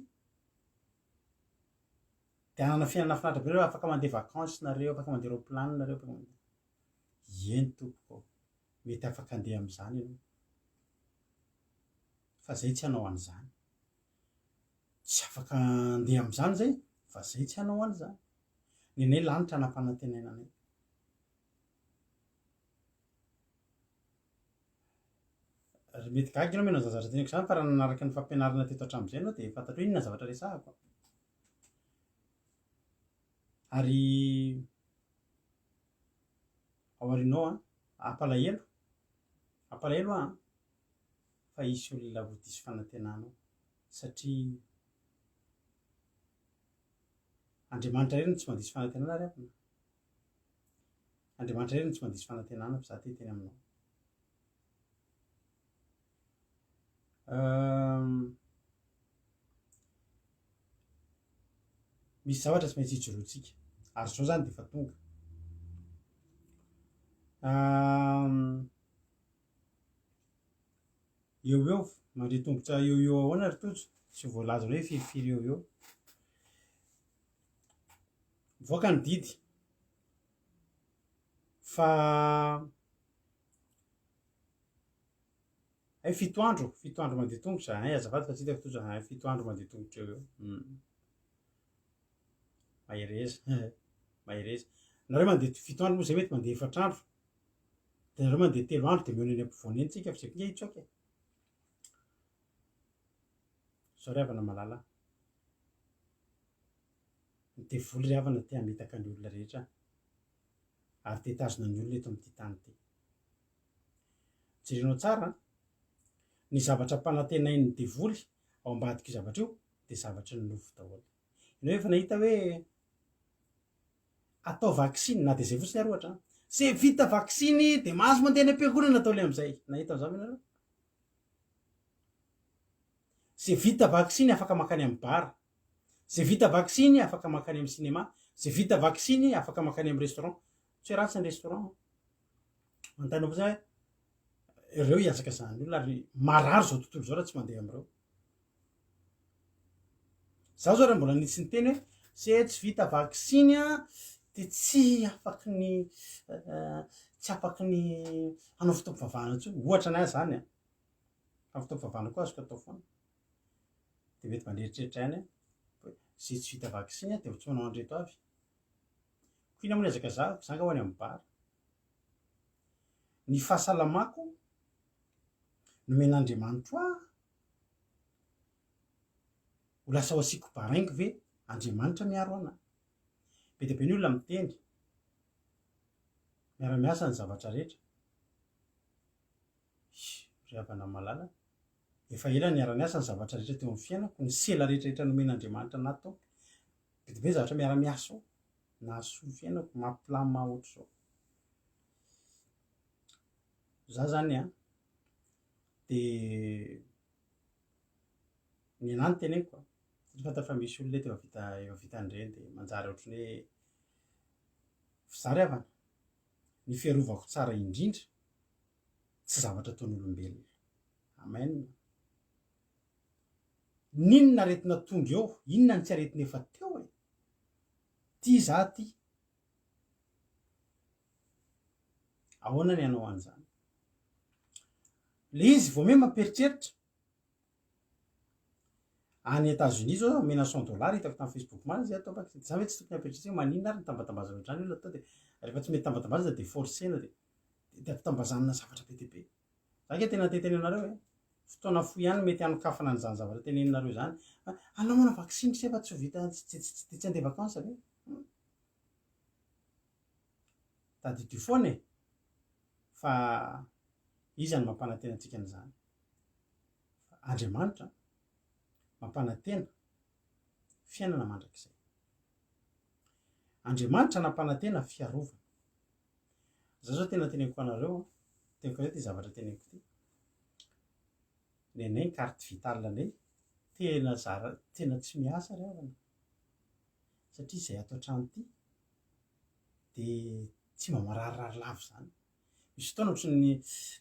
Speaker 1: dia hanana fiainana mahafinaritra be nareo, afaka mandeha vacances nareo, afaka mandeha roaplanina nareo, afaka mandeha. Eny tompoko ô, mety afaka handeha amin'izany ianao. Fa zay tsy hanao an'izany. Tsy afaka handeha amin'izany zay, fa zay tsy hanao an'izany. Nenay lanitra nampanantenaina anay. Ry mety gaga ianao mihaino an'izany zavatra teneniko izany fa raha nanaraka ny fampianarana teto hatramin'izay ianao dia fantatrao inona ny zavatra resahako. Ary ao aorianao an, hampalahelo, hampalahelo aho an, fa hisy olona ho diso fanantenana ao satria Andriamanitra irery no tsy mandiso fanantenana ry havana. Andriamanitra irery no tsy mandiso fanantenana fa za te hiteny aminao. Misy zavatra tsy maintsy ijoroantsika ary zao zany de efa tonga. Eo ho eo, mandeha tongotra eo ho eo ahoana ry Tojo? Tsy voalaza hoe firifiry eo ho eo. Mivoaka ny didy fa hay fito andro, fito andro mandeha tongotra, hay azafady fa tsy hitako Tojo, hay fito andro mandeha tongotra eo ho eo. Mahereza, mahereza. Nareo mandeha fito andro moa zay mety mandeha efatra andro. Dia nareo mandeha telo andro dia mihaona eny ampovoany eny tsika fa zay koa nge hitsoaka e. Zao ry havana malala a. Ny devoly ry havana te hamitaka ny olona rehetra ary te hitazona ny olona eto amin'ity tany ity. Jerenao tsara an, ny zavatra ampanantenain'ny devoly ao ambadik'io zavatra io dia zavatry ny nofo daholo. Ianao efa nahita hoe atao vaksiny na dia izay fotsiny ary ohatra an, zay vita vaksiny dia mahazo mandeha any am-piangonana daholo amin'izay. Nahita an'izany ve nareo? Zay vita vaksiny afaka mankany amin'ny bar, zay vita vaksiny afaka mankany amin'ny cinéma, zay vita vaksiny afaka mankany amin'ny restaurant. Tsy hoe ratsy ny restaurant an. Manontany fotsiny hoe ireo hihazakazahan'ny olona ary marary izao tontolo izao raha tsy mandeha amin'ireo. Zaho zao raha mbola nisy niteny hoe se tsy vita vaksiny an de tsy afaky ny tsy afaky ny hanao fotoam-pivavahana intsony, ohatra ny ahy zany an, fa ny fotoam-pivavahana koa azoko atao foana, de mety mba nieritreritra ihany aho hoe ze tsy vita vaksiny an de tsy manao an'ireto avy, ko inona moa ny hazakazahako, za nga ho any amin'ny bar, ny fahasalamako nomen'Andriamanitro ahy Ho lasa ho asiako baraingo ve Andriamanitra miaro ana? Be dia be ny olona miteny, miara-miasa ny zavatra rehetra. Hi, ry havana malala, efa ela niara-niasa ny zavatra rehetra teo amin'ny fiainako, ny sela rehetra rehetra nomen'Andriamanitra anahy tao. Be dia be ny zavatra miara-miasa ao, nahasoa ny fiainako, mampilamina ahy ohatr'izao. Za zany an, dia Ny anah no teneniko a, satria fantatra fa misy olona eto efa vita efa vita an'ireny dia manjary ohatran'ny hoe f'izaho ry havana, ny fiarovako tsara indrindra tsy zavatra ataon'olombelona. Amen. N'inona aretina tonga eo, inona ny tsy aretina efa teo e? Ty za ty. Ahoana ny hanao an'izany? Le izy vao miha mampieritreritra. Any Etats-Unis zao omena cent dollars hitako tamin'ny Facebook omaly zay atao vaksiny. Zany ve tsy tokony hampieritreritra hoe maninona ary ny tambatambazana ohatr'izany olona atao de rehefa tsy mety tambatambazana de forcena de de ampitambazanina zavatra be dia be. Za nge tena te hiteny anareo e, fotoana fohy ihany mety hanokafana an'izany zavatra teneninareo izany. Alao manao vaksiny se fa tsy ho vita tsy tsy tsy tsy handeha vacances ve? Tadidio foana e fa iza no mampanantena antsika an'izany? Andriamanitra mampanantena fiainana mandrakizay. Andriamanitra nampanantena fiarovana. Zao zao tena teneniko anareo, teneniko anareo ty zavatra teneniko ty. Nenay ny carte vitale anay tena zara tena tsy miasa ry havana. Satria izay ato an-trano ity dia tsy mba mararirary lava izany. Misy fotoana ohatran'ny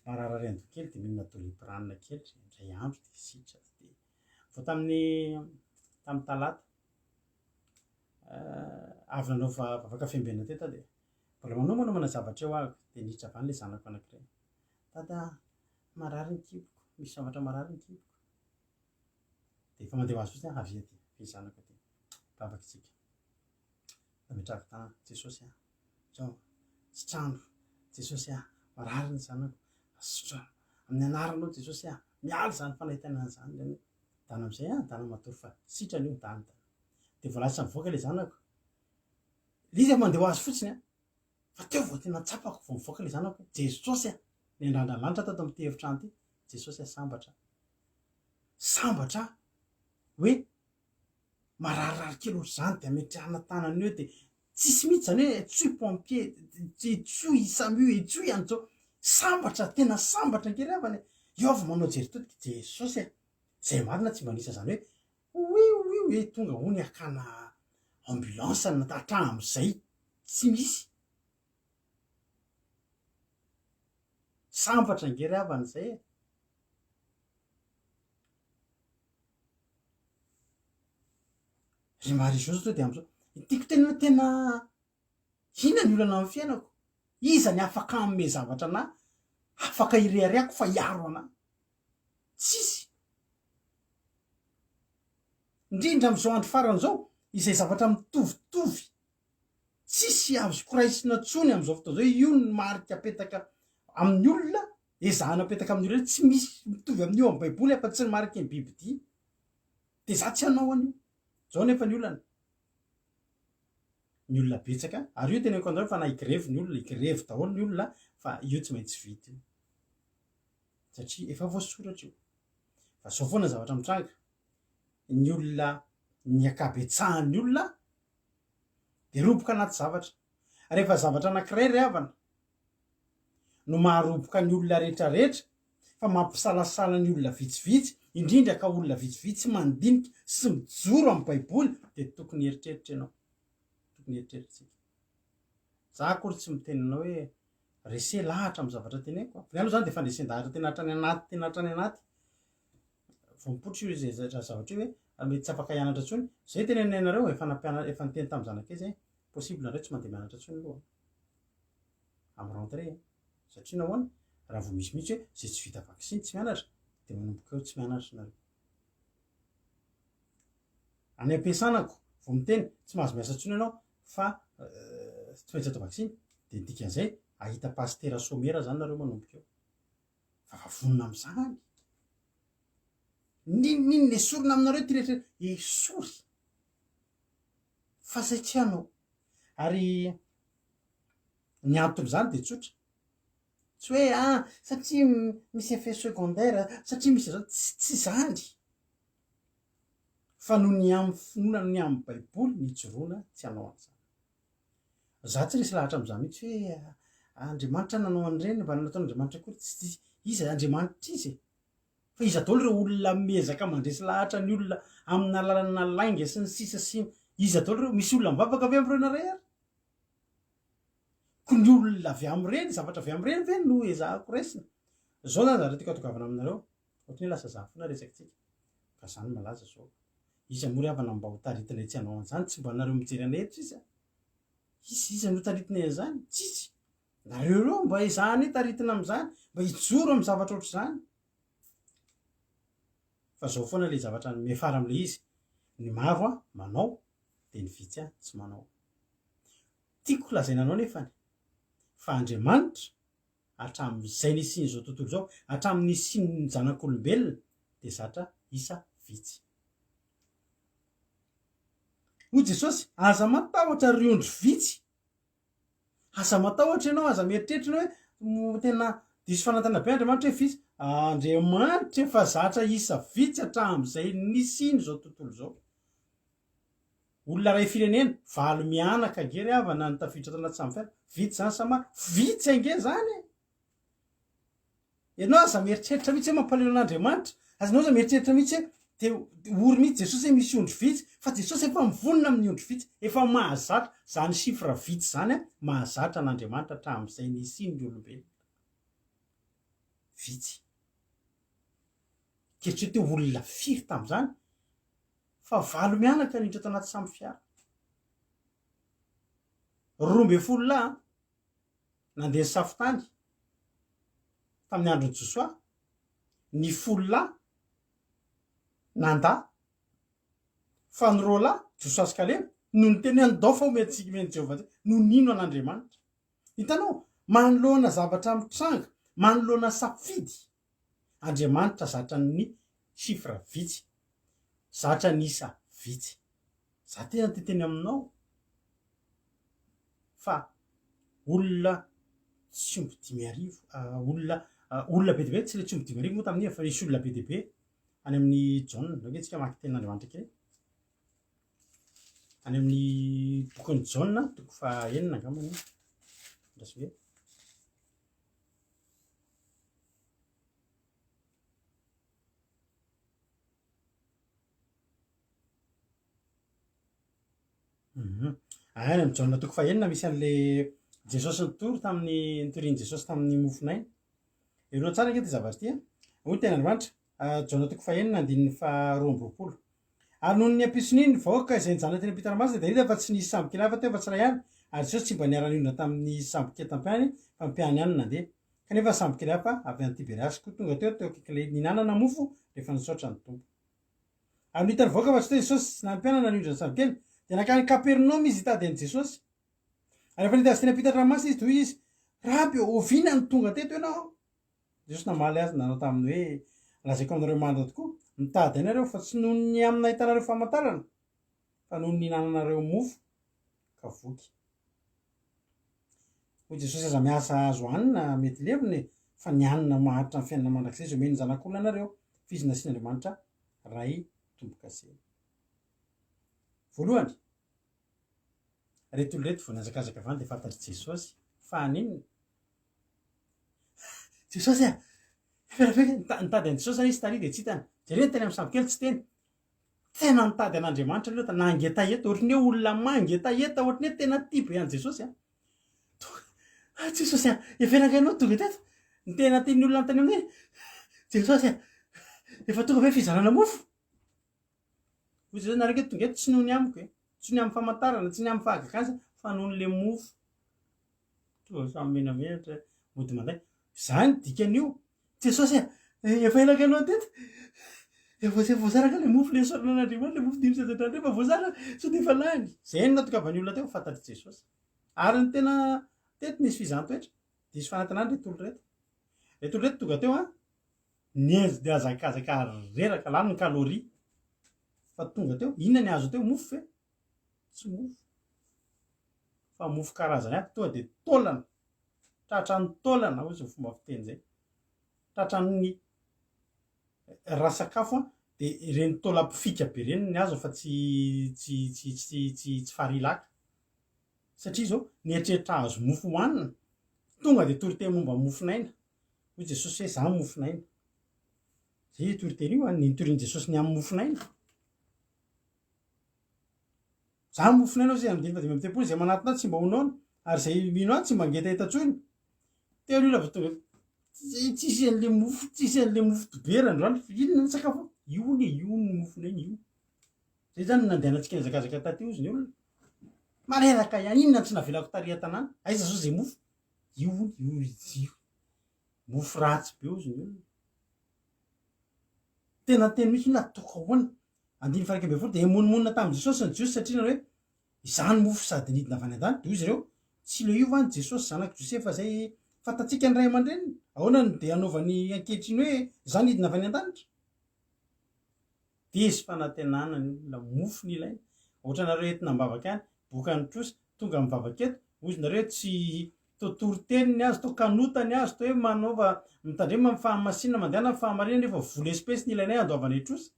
Speaker 1: mararirary andoha kely dia mihinana doliprane kely indray andro dia sitrana dia vao tamin'ny tamin'ny talata avy nanao vavaka fiambenana teto aho dia mbola manomanomana zavatra eo aho dia niditra avy any ilay zanako anankiray. Dada a, marary ny kiboko, misy zavatra marary ny kiboko. Dia efa mandeha ho azy fotsiny aho, avia aty, avia zanako aty. Vavaka isika. Nametrahako tanana, Jesosy a, zao, sitrano, Jesosy a, marary ny zanako, sitrano, amin'ny anaranao Jesosy a, miala izany fanaintainana izany. Izany hoe, dana amin'izay a, dana matory fa sitrana io, dana, dana. Dia vao lasa nivoaka ilay zanako. Ilay izy efa mandeha ho azy fotsiny a. Fa teo vao tena tsapako vao mivoaka ilay zanako hoe Jesosy a! Niandrandra ny lanitra tato amin'ity efitrano ity, Jesosy a sambatra aho. Sambatra aho hoe mararirary kely ohatr'izany dia ametrahana tanana eo dia tsisy mihitsy izany hoe antsoy pompier, antsoy SAMU, antsoy an'izao. Sambatra, tena sambatra ange ry havana e! Eo aho vao manao jery todika, Jesosy a! Izay marina tsy mba nisy an'izany hoe wiu wiu hoe tonga hono hakana ambulance na hatramin'izay. Tsy misy. Sambatra ange ry havana izay e. Ry Marie José zao dia amizao. Tiako tena tena inona ny olana amin'ny fiainako? Iza ny afaka hanome zavatra anah? Afaka ireharehako fa hiaro anah? Tsisy. Indrindra amin'izao andro farany izao, izay zavatra mitovitovy Tsisy azoko raisina tsony amin'izao fotoana izao, io ny marika apetaka amin'ny olona, ezahana apetaka amin'ny olona, tsy misy mitovy amin'io amin'ny baiboly afa tsy ny mariky ny bibidia. Dia za tsy hanao an'io. Zao nefa ny olana. Ny olona betsaka, ary io teneniko anareo fa na higrevy ny olona, higrevy daholo ny olona fa io tsy maintsy vita io. Satria efa voasoratra io. Fa zao foana ny zavatra mitranga, ny olona, ny ankabetsahan'ny olona Dia roboka anaty zavatra. Rehefa zavatra anankiray ry havana no maharoboka ny olona rehetra rehetra fa mampisalasala ny olona vitsivitsy, indrindra ka olona vitsivitsy mandinika sy mijoro amin'ny baiboly dia tokony hieritreritra ianao. Tokony hieritreritra isika. Za akory tsy miteny anao hoe rese lahatra amin'ny zavatra teneniko. Ny ahy aloha izany dia fandresen-dahatra tena hatrany anaty tena hatrany anaty. Vao mipoitra io izay zavatra io hoe mety tsy afaka hianatra intsony. Zay tenenina anareo, efa nampiana efa niteny tamin'ny zanakay zay, possible nareo tsy mandeha mianatra intsony aloha amin'ny rentrée e. Satria nahoana? Raha vao misy mihitsy hoe zay tsy vita vaksiny tsy mianatra dia manomboka eo tsy mianatra nareo. Any am-piasanako vao miteny tsy mahazo miasa intsony ianao fa tsy maintsy atao vaksiny dia ny dikan'izay ahita pasitera somera zany nareo manomboka eo. Fa va vonona amin'izany? N'inon'inona esorina aminareo ity rehetra esory fa zay tsy hanao. Ary ny anton'izany dia tsotra. Tsy hoe ah satria misy effet secondaire, satria misy izao, tsy tsy izany. Fa noho ny amin'ny finoana, noho ny amin'ny baiboly nijoroana tsy hanao an'izany. Za tsy resy lahatra am'zany mihitsy hoe Andriamanitra nanao an'ireny mba nataon'Andriamanitra akory tsy tsy iza Andriamanitra iza e? Fa iza daholo ireo olona miezaka mandresy lahatra ny olona amina alalana lainga sy ny sisa sy iza daholo ireo? Misy olona mivavaka ve am'ireo nareo ary? Ko ny olona avy am'ireny, zavatra avy am'ireny ve no ezahako raisina? Zao zany zavatra tiako atongavana aminareo, ohatran'ny hoe lasa za foana resakitsika, ka zany malaza zao. Iza moa ry havana mba ho taritinay tsy hanao an'izany? Tsy mba nareo mijery anay eto sisa? Iza iza no taritinay an'izany? Tsisy. Nareo ireo mba ezahanay taritina amin'izany, mba hijoro amin'ny zavatra ohatr'izany. Fa zao foana le zavatra miafara amin'ilay izy, ny maro a manao, dia ny vitsy a tsy manao. Tiako lazaina anao nefany fa Andriamanitra hatramin'izay nisian'izao tontolo izao, hatramin'ny nisian'ny zanak'olombelona dia zatra isa vitsy. Hoy Jesosy, aza matahotra ry ondry vitsy. Aza matahotra ianao, aza mieritreritra ianao hoe tena diso fanantenana be Andriamanitra hoe vitsy. Andriamanitra efa zatra isa vitsy hatramin'izay nisian'izao tontolo izao. Olona iray firenena, valo mianaka ange ry havana no tafiditra tao anaty sambo fiara. Vitsy izany sa maro? Vitsy ange izany e! Ianao aza mieritreritra mihitsy hoe mampalahelo an'Andriamanitra. Aza ianao aza mieritreritra mihitsy hoe te ory mihitsy Jesosy hoe misy ondry vitsy, fa Jesosy efa mivonona amin'ny ondry vitsy, efa mahazatra izany chiffre vitsy izany an, mahazatra an'Andriamanitra hatramin'izay nisian'ny olombelona. Vitsy. Eritrereto hoe olona firy tamin'izany? Fa valo mianaka niditra tao anaty sambo fiara. 12 lahy nandeha nisafo tany tamin'ny andron'i Josoa, ny folo lahy nandà, fa ny roa lahy, Josoa sy Kaleba, no niteny hoe andao fa omentsika, omen'i Jehovah antsika, no nino an'Andriamanitra. Hitanao, manoloana zavatra mitranga, manoloana safidy, Andriamanitra zatra ny chiffre vitsy, zatra ny isa vitsy. Za tena te hiteny aminao fa olona tsy omby 5000, olona olona be dia be, tsy le tsy omby 5000 moa tamin'iny fa nisy olona be dia be any amin'ny Jaona, ndao ange tsika hamaky tenin'Andriamanitra kely. Any amin'ny bokin'i Jaona, toko faha-enina angambany, andraso kely. Mhm. Any amin'ny Jaona toko fahenina misy an'le Jesosy nitory tamin'ny nitorian'i Jesosy tamin'ny mofon'aina. Henoina tsara ange ity zavatra ity a. Hoy ny tenin'Andriamanitra, ah, Jaona toko fahenina andininy faharoa amby 20. Ary nony niampison'iny ny vahoaka izay nijanona teny am-pitan-dranomasina dia hita fa tsy nisy sambokely hafa teo fa tsy iray ihany, ary Jesosy tsy mba niara-nionona tamin'ny sambokely tampiany fa ny mpianany ihany no nandeha. Kanefa ny sambokely hafa avy any Tiberiasy koa tonga teo teo akaikin'ilay nihinanana mofo rehefa nisaotra ny Tompo. Ary nony hitan'ny vahoaka fa tsy teo Jesosy na ny mpianany nanindry ny sambokely, dia nankany Kapernaomy izy hitady an'i Jesosy. Ary rehefa nahita azy teny am-pitan-dranomasina izy dia hoy izy, Raby ô, oviana no tonga teto ianao? Jesosy namaly azy nanao taminy hoe, Lazaiko aminareo marina tokoa, mitady ahy nareo, fa tsy noho ny amin'ny nahitanareo famantarana, fa noho ny nihinananareo mofo ka voky. Hoy Jesosy, Aza miasa hahazo hanina mety levona e, fa ny hanina maharitra amin'ny fiainana mandrakizay izay omen'ny Zanak'olona anareo, fa Izy nasian'Andriamanitra Ray tombo-kase. Voalohany, ireto olona ireto vao nihazakazaka avy any dia fantatr'i Jesosy fa haninona? Jesosy a! Nitady an'i Jesosy izy tary dia tsy hitany. Jereo teny amin'ny sambokely tsy teny. Tena nitady an'Andriamanitra aloha ta nangetaheta ohatran'ny hoe olona mangetaheta ohatran'ny hoe tena tia be an'i Jesosy a. Ah, Jesosy a, efa ela ianao tonga teto. Ny tena tian'ny olona anontaniana hoe Jesosy a, efa tonga ve fizarana mofo? Hoy Jesosy, nareo ange tonga eto tsy noho ny amiko e, tsy noho ny amin'ny famantarana, tsy ny amin'ny fahagagana fa noho ny le mofo. Toa samy menamenatra, mody mandainga. Izany dikan'io. Jesosy a, efa ela ianao teto. Efa efa voazara le mofo le isaorana an'Andriamanitra, le mofo dimy sy efajato efa voazara, sao dia efa lany. Izay no natokavan'ny olona teo, fantatr'i Jesosy. Ary ny tena teto nisy fizahan-toetra, diso fanantenana ireto olona ireto. Ireto olona ireto tonga teo an, niez- nihazakazaka reraka, lany ny calorie. Fa tonga teo, inona ny azo teo? Mofo ve? Tsy mofo. Fa mofo karazany hafa, tonga dia taolana. Tratran'ny taolana, hoy izay fomba fiteny izay. Tratran'ny raha sakafo an, dia ireny taolam-pifika be ireny ny azo fa tsy tsy tsy tsy tsy tsy farilaka. Satria izao, nieritreritra hahazo mofo hohanina, tonga dia toriteny momba ny mofon'aina. Hoy Jesosy hoe, Izaho mofon'aina. Izay io toriteny io an, ny nitorian'i Jesosy ny amin'ny mofon'aina. Izaho mofon'aina hoy izy amin'ny andininy faha-35, izay manatona ahy tsy mba ho noana, ary izay mino ahy tsy mba hangetaheta intsony. Teo ny olona vao tonga, tsy tsisy an'le mofo, tsisy an'le mofo dibera androany, inona ny sakafo? Io hono e, io hono ny mofon'aina io. Zay zany no nandehanantsika nihazakazaka taty hozy ny olona. Mareraka ihany, inona no tsy navelako tary an-tanàna? Aiza zao zay mofo? Io hono, io izy io. Mofo ratsy be hozy ny olona. Tena niteny mihitsy olona ataoko ahoana? Andininy faha 11 dia nimonomonona tamin'i Jesosy ny Jiosy satria nanao hoe, Izany mofo sady nidina avy any an-danitra. Dia hoy izy ireo, Tsy ilay io va ny Jesosy zanak'i Josefa izay fantatsika ny ray aman-dreniny? Ahoana no dia hanaovany ankehitriny hoe, Izaho nidina avy any an-danitra? Diso fanantenana ny olona, mofo no ilaina. Ohatra nareo entina am-bavaka any, bokan'ny trosa, tonga mivavaka eto, hozy nareo tsy toa toriteny ny azy, toa kanota ny azy, toa hoe manaova, mitandrema amin'ny fahamasinana, mandehana amin'ny fahamarinana nefa vola espesy no ilainay handoavanay trosa.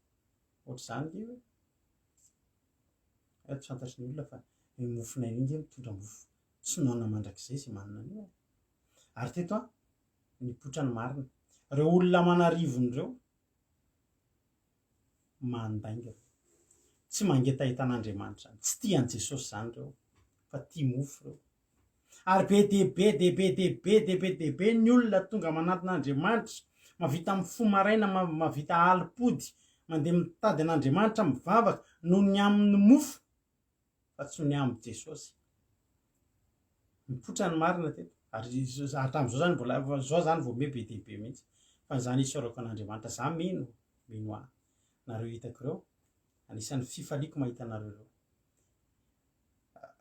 Speaker 1: Ohatr'izany ve hoe. Tsy fantatry ny olona fa io mofon'aina io nge mitondra mofo tsy noana mandrakizay izay manana an'io e. Ary teto an, nipoitra ny marina. Ireo olona aman'arivony ireo, mandainga ireo. Tsy mangetaheta an'Andriamanitra izany, tsy tia an'i Jesosy izany ireo, fa tia mofo ireo. Ary be dia be dia be dia be dia be dia be ny olona tonga manantona an'Andriamanitra, mahavita mifoha maraina, mahavita alim-pody, mandeha mitady an'Andriamanitra, mivavaka, noho ny amin'ny mofo, fa tsy noho ny amin'i Jesosy. Mipoitra ny marina teto. Ary hatramin'izao zany mbola, zao zany vao miha be dia be mihitsy. Fa izany isaorako an'Andriamanitra. Za mino, mino ahy. Nareo hitako ireo, anisan'ny fifaliako mahita anareo ireo.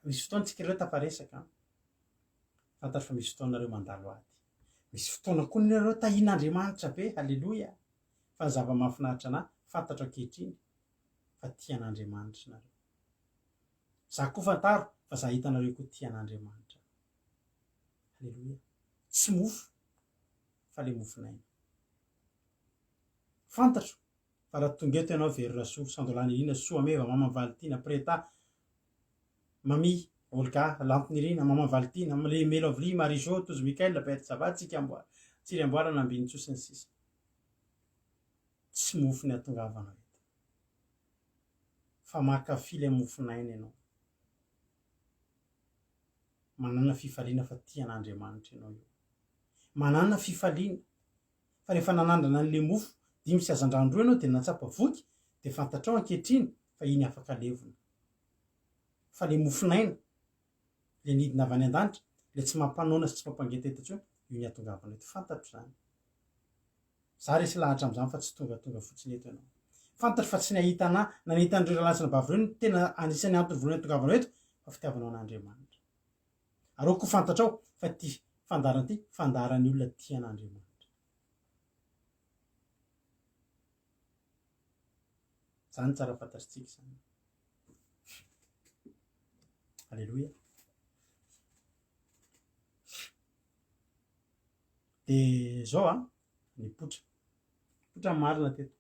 Speaker 1: Misy fotoana tsika ireo tafaresaka an. Fantatro fa misy fotoana nareo mandalo ady. Misy fotoana koa nareo tahian'Andriamanitra be, haleloia. Fa ny zava-mahafinaritra anah, fantatro ankehitriny fa tia an'Andriamanitra nareo. Za koa fantaro fa za hitanareo koa tia an'Andriamanitra. Haleloia. Tsy mofo fa le mofon'aina. Fantatro fa raha tonga eto ianao Vero Rasoa, Sandolany Irina, Soa Meva, Mama Valitiana, Preta, Mami, Olga, Lanto Nirina, Mama Valitiana, Melovly, Marie Jo, Tojo Mickaël, Berthe Zava, Tsiky Amboara, Tsiry Amboarana, Ambinintsoa sy ny sisa. Tsy mofo ny hatongavanao eto. Fa mankafy ilay mofon'aina ianao. Manana fifaliana fa tia an'Andriamanitra ianao io. Manana fifaliana fa rehefa nanandrana an'ilay mofo dimy sy hazandrano roa ianao dia nahatsapa voky dia fantatrao ankehitriny fa iny afaka levona. Fa ilay mofon'aina, ilay nidina avy any an-danitra, ilay tsy mampanoana sy tsy mampangetaheta intsony, io ny hatongavanao eto. Fantatro izany. Za resy lahatra amin'izany fa tsy tongatonga fotsiny eto ianao. Fantatro fa tsy ny hahita anà na ny hahita an'ireo rahalahy sy anabavy ireo no tena anisan'ny antony voalohany hatongavanao eto fa fitiavanao an'Andriamanitra. Ary aoka ho fantatrao fa ity fandaharana ity fandaharan'ny olona tia an'Andriamanitra. Izany tsara fantatritsika izany. Aleloia. Dia izao an, nipoitra. Nipoitra ny marina teto.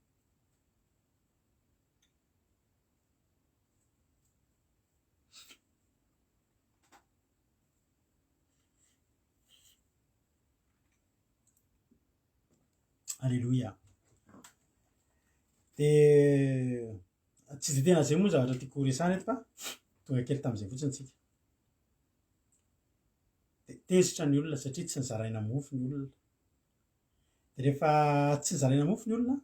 Speaker 1: Aleloia. Dia tsy dia tena izay moa ny zavatra tiako horesahana eto fa tonga kely tamin'izay fotsiny tsika. Dia tezitra ny olona satria tsy nozaraina mofo ny olona. Dia rehefa tsy nozaraina mofo ny olona,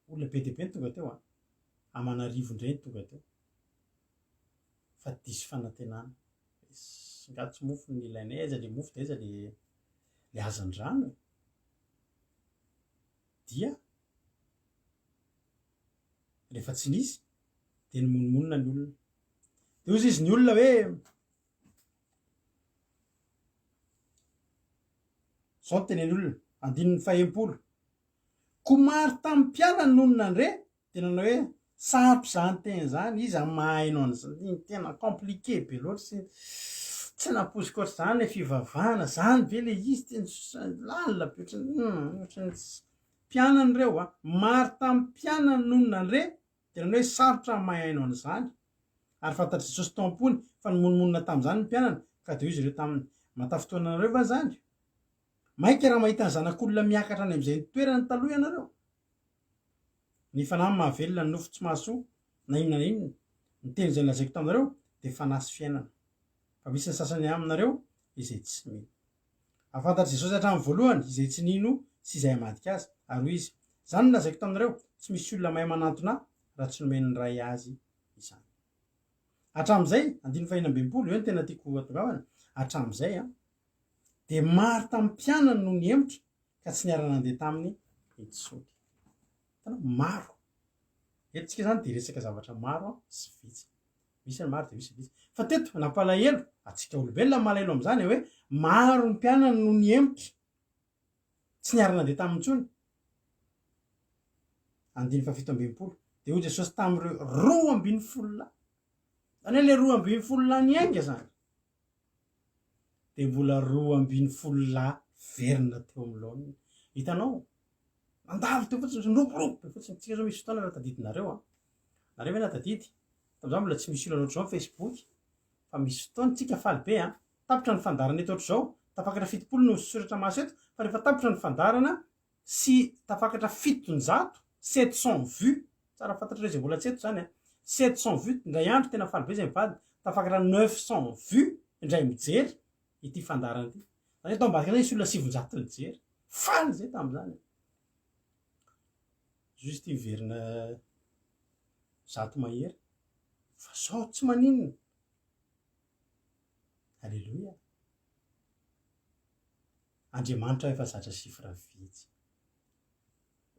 Speaker 1: olona be dia be no tonga teo an, aman'arivo indray no tonga teo. Fa diso fanantenana. Nga tsy mofo no ilainay, aiza le mofo dia aiza le le hazandrano e. Dia rehefa tsy nisy dia nimonomonona ny olona. Dia hozy izy ny olona hoe Izao no tenen'ny olona, andininy fahenimpolo, Koa maro tamin'ny mpianany nony nandre dia nanao hoe, Sarotra izany teny izany, iza no mahaino an'izany, tena compliqué be loatra sy tsy nampoiziko ohatr'izany ilay fivavahana, izany ve ilay izy, tena lalina be ohatran'ny, ohatran'ny tsy, mpianany ireo an, maro tamin'ny mpianany nony nandre Dia nanao hoe, Sarotra ny mahaino an'izany. Ary fantatr'i Jesosy tao am-pony fa nimonomonona tamin'izany ny mpianany, ka dia hoy izy ireo taminy, Mahatafintohina anareo va izany? Mainka raha mahita ny Zanak'olona miakatra any amin'izay nitoerany taloha ianareo? Ny fanahy no mahavelona, ny nofo tsy mahasoa na inona na inona. Ny teny izay nolazaiko taminareo dia fanahy sy fiainana. Fa misy ny sasany aminareo izay tsy mino. Ary fantatr'i Jesosy hatramin'ny voalohany izay tsy nino sy izay hamadika azy, ary hoy izy, Izany no lazaiko taminareo, tsy misy olona mahay manantona ahy raha tsy nomen'ny Ray azy izany. Hatramin'izay, andininy fahenina ambin'ny folo, eo no tena tiako hatongavana, hatramin'izay an, dia maro tamin'ny mpianany no nihemotra ka tsy niara-nandeha taminy intsony. Hitanao? Maro. Eto tsika izany dia resaka zavatra maro sy vitsy. Misy ny maro dia misy ny vitsy. Fa teto nampalahelo, antsika olombelona no malahelo amin'izany hoe maro ny mpianany no nihemotra, tsy niara-nandeha taminy intsony. Andininy fahafito ambin'ny folo. Dia hoy Jesosy tamin'ireo 12 lahy. Izany hoe ilay 12 lahy niainga izany. Dia mbola 12 lahy verina teo amin'ny laoniny. Hitanao? Nandalo teo fotsiny, niroborobo be fotsiny. Tsika izao misy fotoana raha tadidinareo an. Nareo ve nahatadidy? Tamin'izany mbola tsy misy olana ohatr'izao ny Facebook fa misy fotoana tsika faly be an! Tapitra ny fandaharana eto ohatr'izao, tafakatra 70 no soratra maso eto fa rehefa tapitra ny fandaharana sy tafakatra 700, 700 vues, tsara fantatrareo izay mbola tsy eto izany an, 700 vues indray andro tena faly be izay mivady, tafakatra 900 vues indray mijery ity fandaharana ity. Izany hoe tao ambadika anay nisy olona 900 nijery. Faly izay tamin'izany. Juste hiverina 100 mahery fa zao tsy maninona. Aleloia. Andriamanitra efa zatra chiffre vitsy.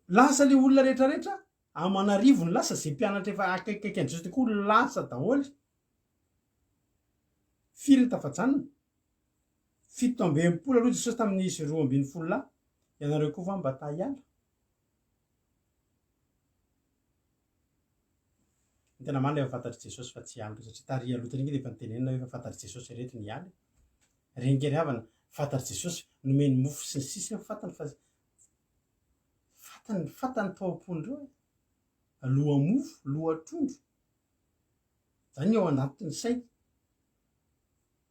Speaker 1: Lasa le olona rehetra rehetra aman'arivony lasa ze mpianatra efa akaikikaiky an'i Jesosy koa lasa daholo. Firy ny tafajanona? 67 aloha Jesosy tamin'izy 12 lahy. Ianareo koa va mba ta hiala? Ny tena marina efa fantatr'i Jesosy fa tsy hiala ireo satria tary aloha tary dia efa nitenenina hoe efa fantatr'i Jesosy ireto ny hiala. Reny kely havana, fantatr'i Jesosy, nomeny mofo sy ny sisa fantany fa fantany, fantany tao am-pon'ireo e. Loha mofo, loha trondro. Izany ny ao anatin'ny sainy.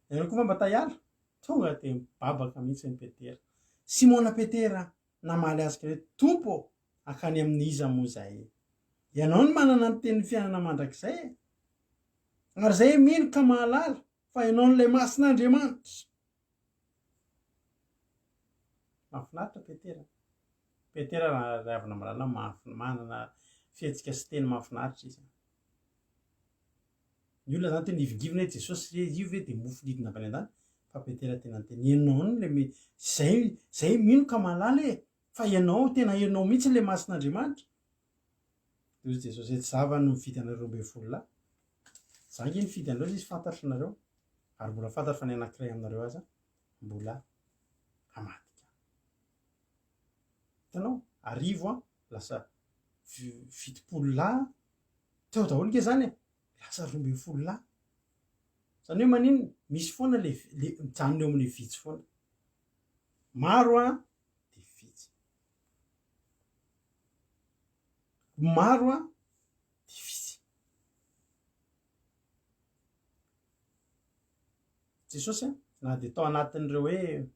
Speaker 1: Ianareo koa va mba ta hiala? Tonga dia mibabaka mihitsy ny Petera. Simona Petera namaly azy ka hoe, Tompo ô, hankany amin'iza moa izahay? Ianao no manana ny tenin'ny fiainana mandrakizay e! Ary izahay mino ka mahalala fa Ianao no Ilay Masin'Andriamanitra. Mahafinaritra Petera. Petera raha ry havana malala manana fihetsika sy teny mahafinaritra izy. Ny olona zany tena hivingivina hoe Jesosy re io ve dia mofo nidina avy any an-danitra? Fa Petera tena niteny, ianao no le me- zay zay mino ka mahalala e, fa ianao tena ianao mihitsy le masin'Andriamanitra. Dia hoy Jesosy hoe tsy za va no nifidy anareo 12 lahy? Za ange nifidy anareo izy fantatro nareo, ary mbola fantatro fa ny anankiray aminareo aza mbola hamadika. Hitanao? 1000 an, lasa 70 lahy teo daholo nge zany e, lasa 12 lahy. Zany hoe maninona? Misy foana le le mijanona eo amin'ny vitsy foana. Maro an de vitsy. Maro an de vitsy. Jesosy an, na dia tao anatin'ireo hoe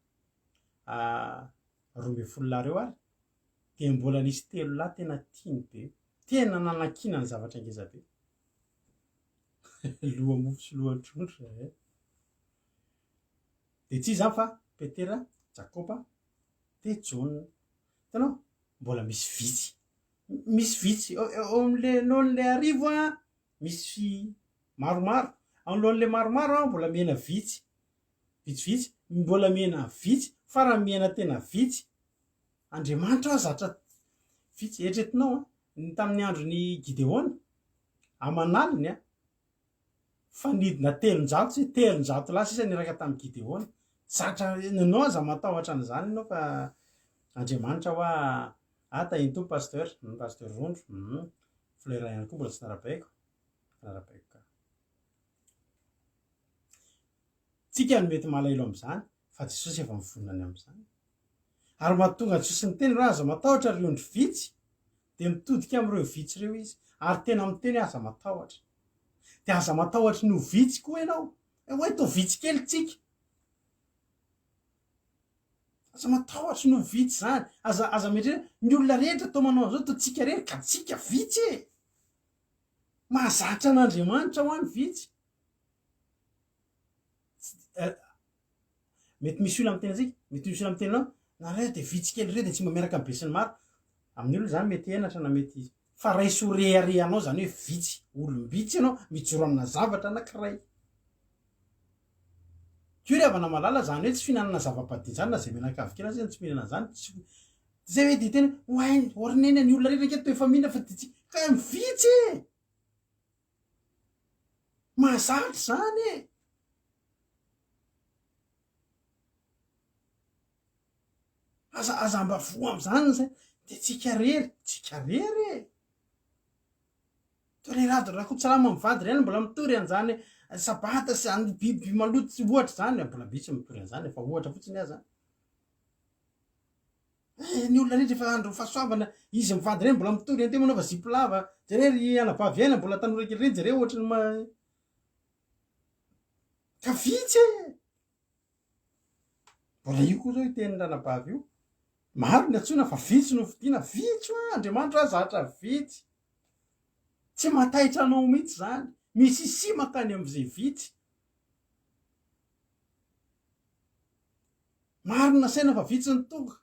Speaker 1: 12 lahy ireo ary dia mbola nisy telo lahy tena tiany be, tena nanankinany zavatra ngeza be. Loha mofo sy loha trondro eh. Dia tsy iza fa Petera, Jakoba, dia Jaona. Hitanao? Mbola misy vitsy. Misy vitsy. Eo amin'le alohan'le 1000 an, misy maromaro. Anoloan'le maromaro an, mbola mihena vitsy. Vitsivitsy. Mbola mihena vitsy. Fa raha mihena tena vitsy, Andriamanitra zatra vitsy. Eritreretinao an, ny tamin'ny andron'i Gideona, aman'aliny an, fa nidina 300 sy 300 lahy sisa niaraka tamin'i Gideona. Zatra, ianao aza matahotra an'izany ianao fa Andriamanitra hoa, ah tahin'ny Tompo Pasteur, Pasteur Rondro, hum, Fleur ihany koa mbola tsy narabaiko, narabaiko ka. Tsika no mety malahelo amin'izany fa Jesosy efa mivonona ny amin'izany. Ary mahatonga an'i Jesosy niteny hoe aza matahotra ry ondry vitsy, dia mitodika amin'ireo vitsy ireo izy ary tena miteny hoe aza matahotra. Dia aza matahotra ny ho vitsy koa ianao. Hoe toa vitsy kely tsika. Aza matahotra ny ho vitsy izany. Aza aza mieritreritra ny olona rehetra toa manao an'izao toa tsika rery ka tsika vitsy e. Mahazatra an'Andriamanitra hoa ny vitsy. Mety misy olona miteny antsika, mety misy olona miteny anao, nareo dia vitsy kely ireo dia tsy mba miaraka amin'ny besinimaro. Amin'ny olona izany mety henatra na mety fa raiso ho reharehanao izany hoe vitsy, olom-bitsy ianao mijoro amina zavatra anankiray. Koa ry havana malala izany hoe tsy fihinanana zava-badiana izany na izay mianakavy kely aza tsy mihinana an'izany, tsy izay hoe dia tena oay, ry neny ny olona rehetra ange toa efa mihinana fa dia tsy ka vitsy e! Mahazatra izany e! Aza aza mba voa amin'izany ny saina. Dia tsika rery, tsika rery e! Toa le Rado Rakotsalama mivady ireny mbola mitory an'izany sabata sy any biby maloto sy ohatra izany, mbola misy mitory an'izany fa ohatra fotsiny aza. Eh, ny olona rehetra efa andro fahasoavana, izy mivady ireny mbola mitory an'ity manaova zipo lava, jereo ry anabavy aina mbola tanora kely ireny jereo ohatry ny ma ka vitsy e! Mbola io koa zao io tenin'ny ranabavy io. Maro ny antsoina fa vitsy no fidiana, vitsy hoa, Andriamanitra hoa zatra vitsy. Tsy mahataitra anao mihitsy zany, misisia mankany amin'izay vitsy. Maro ny nasaina fa vitsy ny tonga.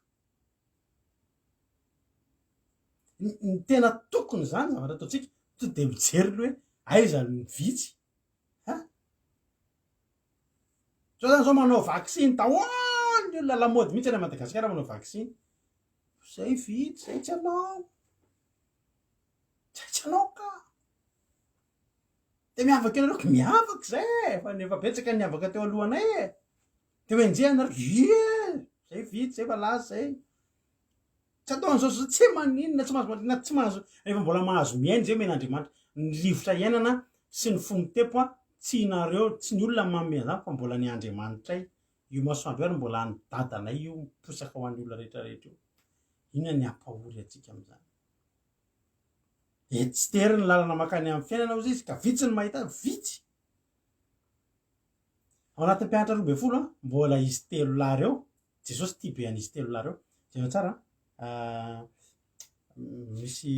Speaker 1: Ny tena tokony zany zavatra ataontsika, to de mijery aloha hoe aiza ny vitsy. Ha? Zao zany zao manao vaksiny daholo ny olona lamaody mihitsy any Madagasikara manao vaksiny. Zay vitsy, zay tsy anao. Zay tsy anao ka. De miavaka eo nareo, miavaka zay e, fa efa betsaka ny niavaka teo alohanay e. De ho enjehina nareo, ie, zay vitsy, zay fa lasa zay. Tsy ataon'izao zao tsy maninona, tsy mahazo maninona, tsy mahazo, rehefa mbola mahazo miaina izay omen'Andriamanitra. Ny rivotra iainana sy ny fo mitepo an, tsy nareo, tsy ny olona manome an'izany fa mbola ny Andriamanitray. Io masoandro io ary mbola an'i dadanay io miposaka ho an'ny olona rehetra rehetra io. Inona ny hampahory antsika amin'izany? Etsy sy tery ny lalana mankany amin'ny fiainana hozy izy ka vitsy ny mahita azy, vitsy. Ao anatin'ny mpianatra 12 an, mbola izy telo lahy ireo, Jesosy tia be an'izy telo lahy ireo. Jereo tsara an, misy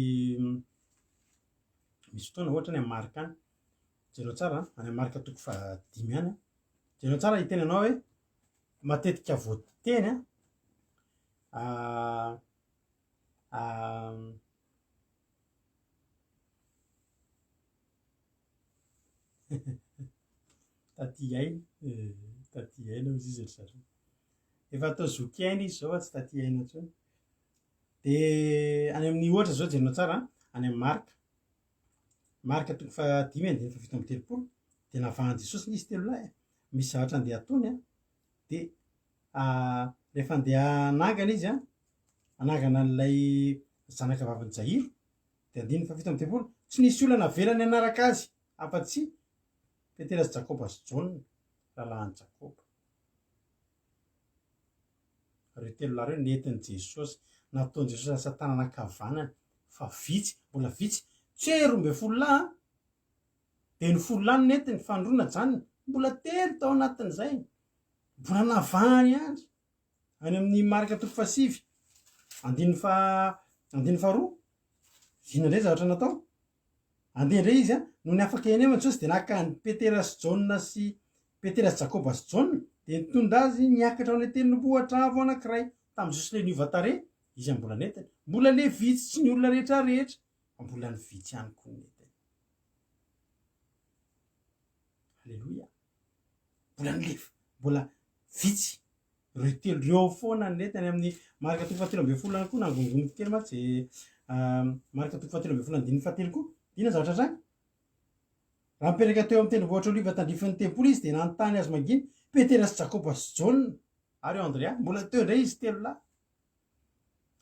Speaker 1: misy fotoana ohatra any amin'ny Marka any, jereo tsara an, any amin'ny Marka toko fahadimy any an, jereo tsara hiteny anao hoe matetika voateny an, Taty aina eh, taty aina hozy izy ry zareo. Efa atao zoky aina izy zao fa tsy taty aina intsony. De any amin'ny ohatra zao jerenao tsara an, any amin'ny Marka. Marka toko fahadimy andininy faha 37 de navahan'i Jesosy izy telo lahy. Misy zavatra andeha ataony an, de rehefa andeha hanangana izy an, hanangana an'ilay zanaka vavin'i Jairo, Dia andininy fahafito amby 70, Tsy nisy olona navelany hanaraka azy afa-tsy Petera sy Jakoba sy Jaona, rahalahin'i Jakoba. Ireo telo lahy ireo nentin'i Jesosy, nataon'i Jesosy asa tanana ankavanany, fa vitsy, mbola vitsy, tsy hoe 12 lahy an, dia ny folo lahy no nentiny, fa ny roa najanony, mbola telo tao anatin'izay, mbola navahany ihany. Any amin'ny Marka toko fahasivy, andininy faha andininy faharoa, inona indray zavatra natao? Andeha indray izy an, nony afaka eny aminy Jesosy dia naka an'i Petera sy Jaona sy Petera sy Jakoba sy Jaona, dia nitondra azy niakatra ao any an-tendrombohitra avo anankiray. Tamin'i Jesosy ilay niova tarehy, iza no mbola nentiny? Mbola ilay vitsy tsy ny olona rehetra rehetra, fa mbola ny vitsy ihany koa no nentiny. Aleloia. Mbola ny lef, mbola vitsy ireo telo ireo foana ny nety any amin'ny Marka toko fahatelo ambin'ny folo any koa nangongoniko kely mantsy Marka toko fahatelo ambin'ny folo andininy fahatelo koa inona zavatra hatrany? Raha nipetraka teo amin'ny tendrombohitra Oliva tandrifin'ny tempoly izy dia nanontany azy mangina Petera sy Jakoba sy Jaona ary Andrea mbola teo indray izy telo lahy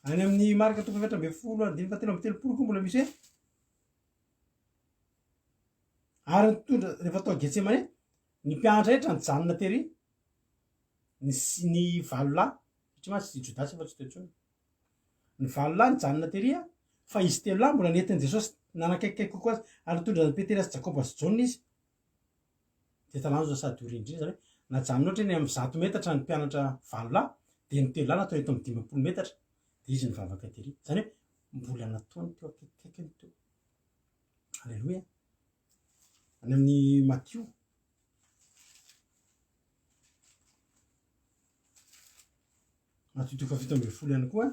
Speaker 1: any amin'ny Marka toko fahaefatra ambin'ny folo andininy fahatelo amby telopolo koa mbola misy hoe ary nitondra rehefa tao Getsemane ny mpianatra rehetra nijanona tery ny sy ny valo lahy satria mantsy i Jodasy efa tsy teo intsony ny valo lahy nijanona tery a fa izy telo lahy mbola nentin'i Jesosy nanakaikikaiky kokoa azy ary nitondra an'i Petera sy Jakoba sy Jaona izy dia talanjona sady ory indrindra izany hoe najanona ohatra eny amin'ny zato metatra ny mpianatra valo lahy dia ny telo lahy natao eto amin'ny 50 metatra dia izy nivavaka tery izany hoe mbola nataony teo akaikikaikiny teo Aleloia. Any amin'ny Matio. Matio toko 17 ihany koa.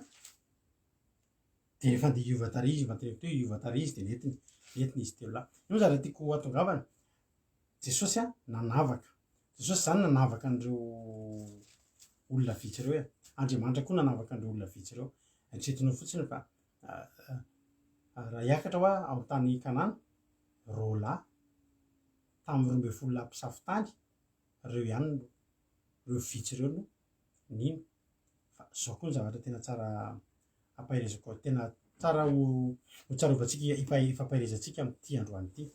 Speaker 1: Dia rehefa andeha hiova tarehy izy, efa teneniko teo hiova tarehy izy dia nentiny, nentiny izy telo lahy. Io zany tiako hatongavana. Jesosy a nanavaka. Jesosy zany nanavaka an'ireo olona vitsy ireo e. Andriamanitra koa nanavaka an'ireo olona vitsy ireo. Eritreretinao fotsiny fa Raha hiakatra hoa ao tany Kanana, roa lahy tamin'ny 12 lahy mpisafo tany, ireo ihany no, ireo vitsy ireo no nino. Fa izao koa ny zavatra tena tsara ampaherezako, tena tsara ho ho tsarovantsika, hifampaherezantsika amin'ity androany ity.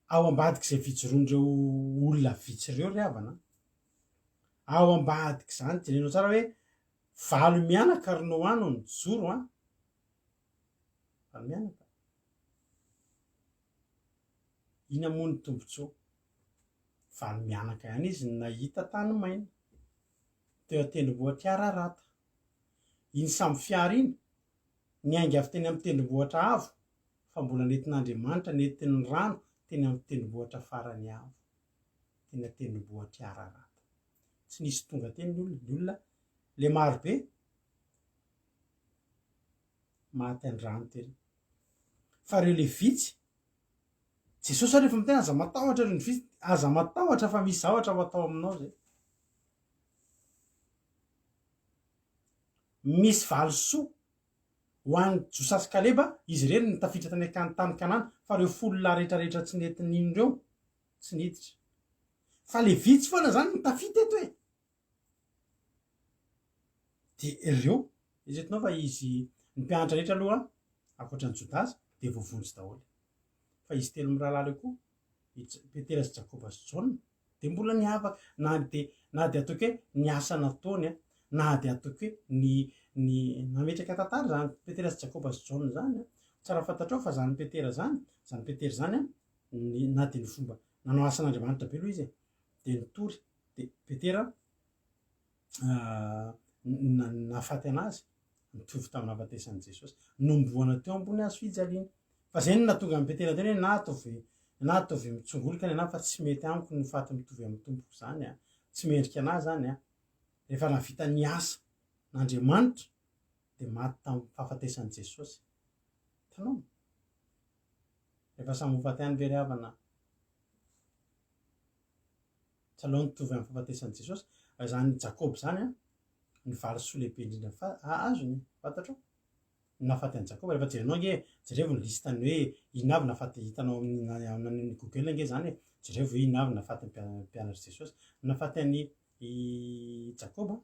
Speaker 1: Ao ambadik'izay fijoroan'ireo olona vitsy ireo ry havana, ao ambadik'izany, jerenao tsara hoe. Valo mianaka ry Noa no nijoro an! Valo mianaka. Inona moa ny tombontsoa? Valo mianaka ihany izy no nahita tany maina, teo an-tendrombohitr'i Ararata. Iny sambo fiara iny, niainga avy teny amin'ny tendrombohitra avo, fa mbola nentin'Andriamanitra nentin'ny rano teny amin'ny tendrombohitra farany avo, teny an-tendrombohitr'i Ararata. Tsy nisy tonga teny ny olona, ny olona le maro be maty an-drano tery. Fa ireo le vitsy, Jesosy ary efa miteny aza matahotra ireo ny vitsy, aza matahotra fa misy zavatra ho atao aminao zay. Misy valisoa ho an'i Josa sy Kaleba, izy ireny no tafiditra tany an tany Kanana, fa ireo folo lahy rehetra rehetra tsy nety nino ireo, tsy niditra. Fa le vitsy foana zany no tafita eto e! Dia ireo, eritreretinao fa izy, ny mpianatra rehetra aloha, ankoatra an'i Jodasy, dia voavonjy daholo. Fa izy telo mirahalahy ireo koa, i Petera sy Jakoba sy Jaona, dia mbola niavaka, na dia, na dia ataoko hoe ny asa nataony, na dia ataoko hoe ny, ny, nametraka tantara izany Petera sy Jakoba sy Jaona izany an, tsara fantatrao fa izany Petera izany, izany Petera izany an, ny, na dia ny fomba, nanao asan'Andriamanitra be aloha izy e, dia nitory, dia Petera nahafaty anazy, mitovy tamin'ny nahafatesan'i Jesosy. Nohomboana teo ambony hazo fijaliana. Fa izay no nahatonga an'i Petera niteny hoe na ataovy na ataovy mitsongolika ny anahy fa tsy mety amiko ny faty mitovy amin'ny Tompoko izany an. Tsy mendrika anahy izany an. Rehefa nahavita ny asa n'Andriamanitra dia maty tamin'ny fahafatesan'i Jesosy. Hitanao? Rehefa samy ho faty ihany ve ry havana? Tsy aleo nitovy amin'ny fahafatesan'i Jesosy. Raha izany Jakoba izany an, ny valisoa lehibe indrindra fa azony, fantatrao? Ny nahafaty an'i Jakoba, rehefa jerenao ange, jerevo ny liste ny hoe inona avy nahafaty, hitanao amin'ny amin'ny Google ange izany e, jerevo hoe inona avy nahafaty ny mpianatr'i Jesosy. Ny nahafaty an'i i Jakoba,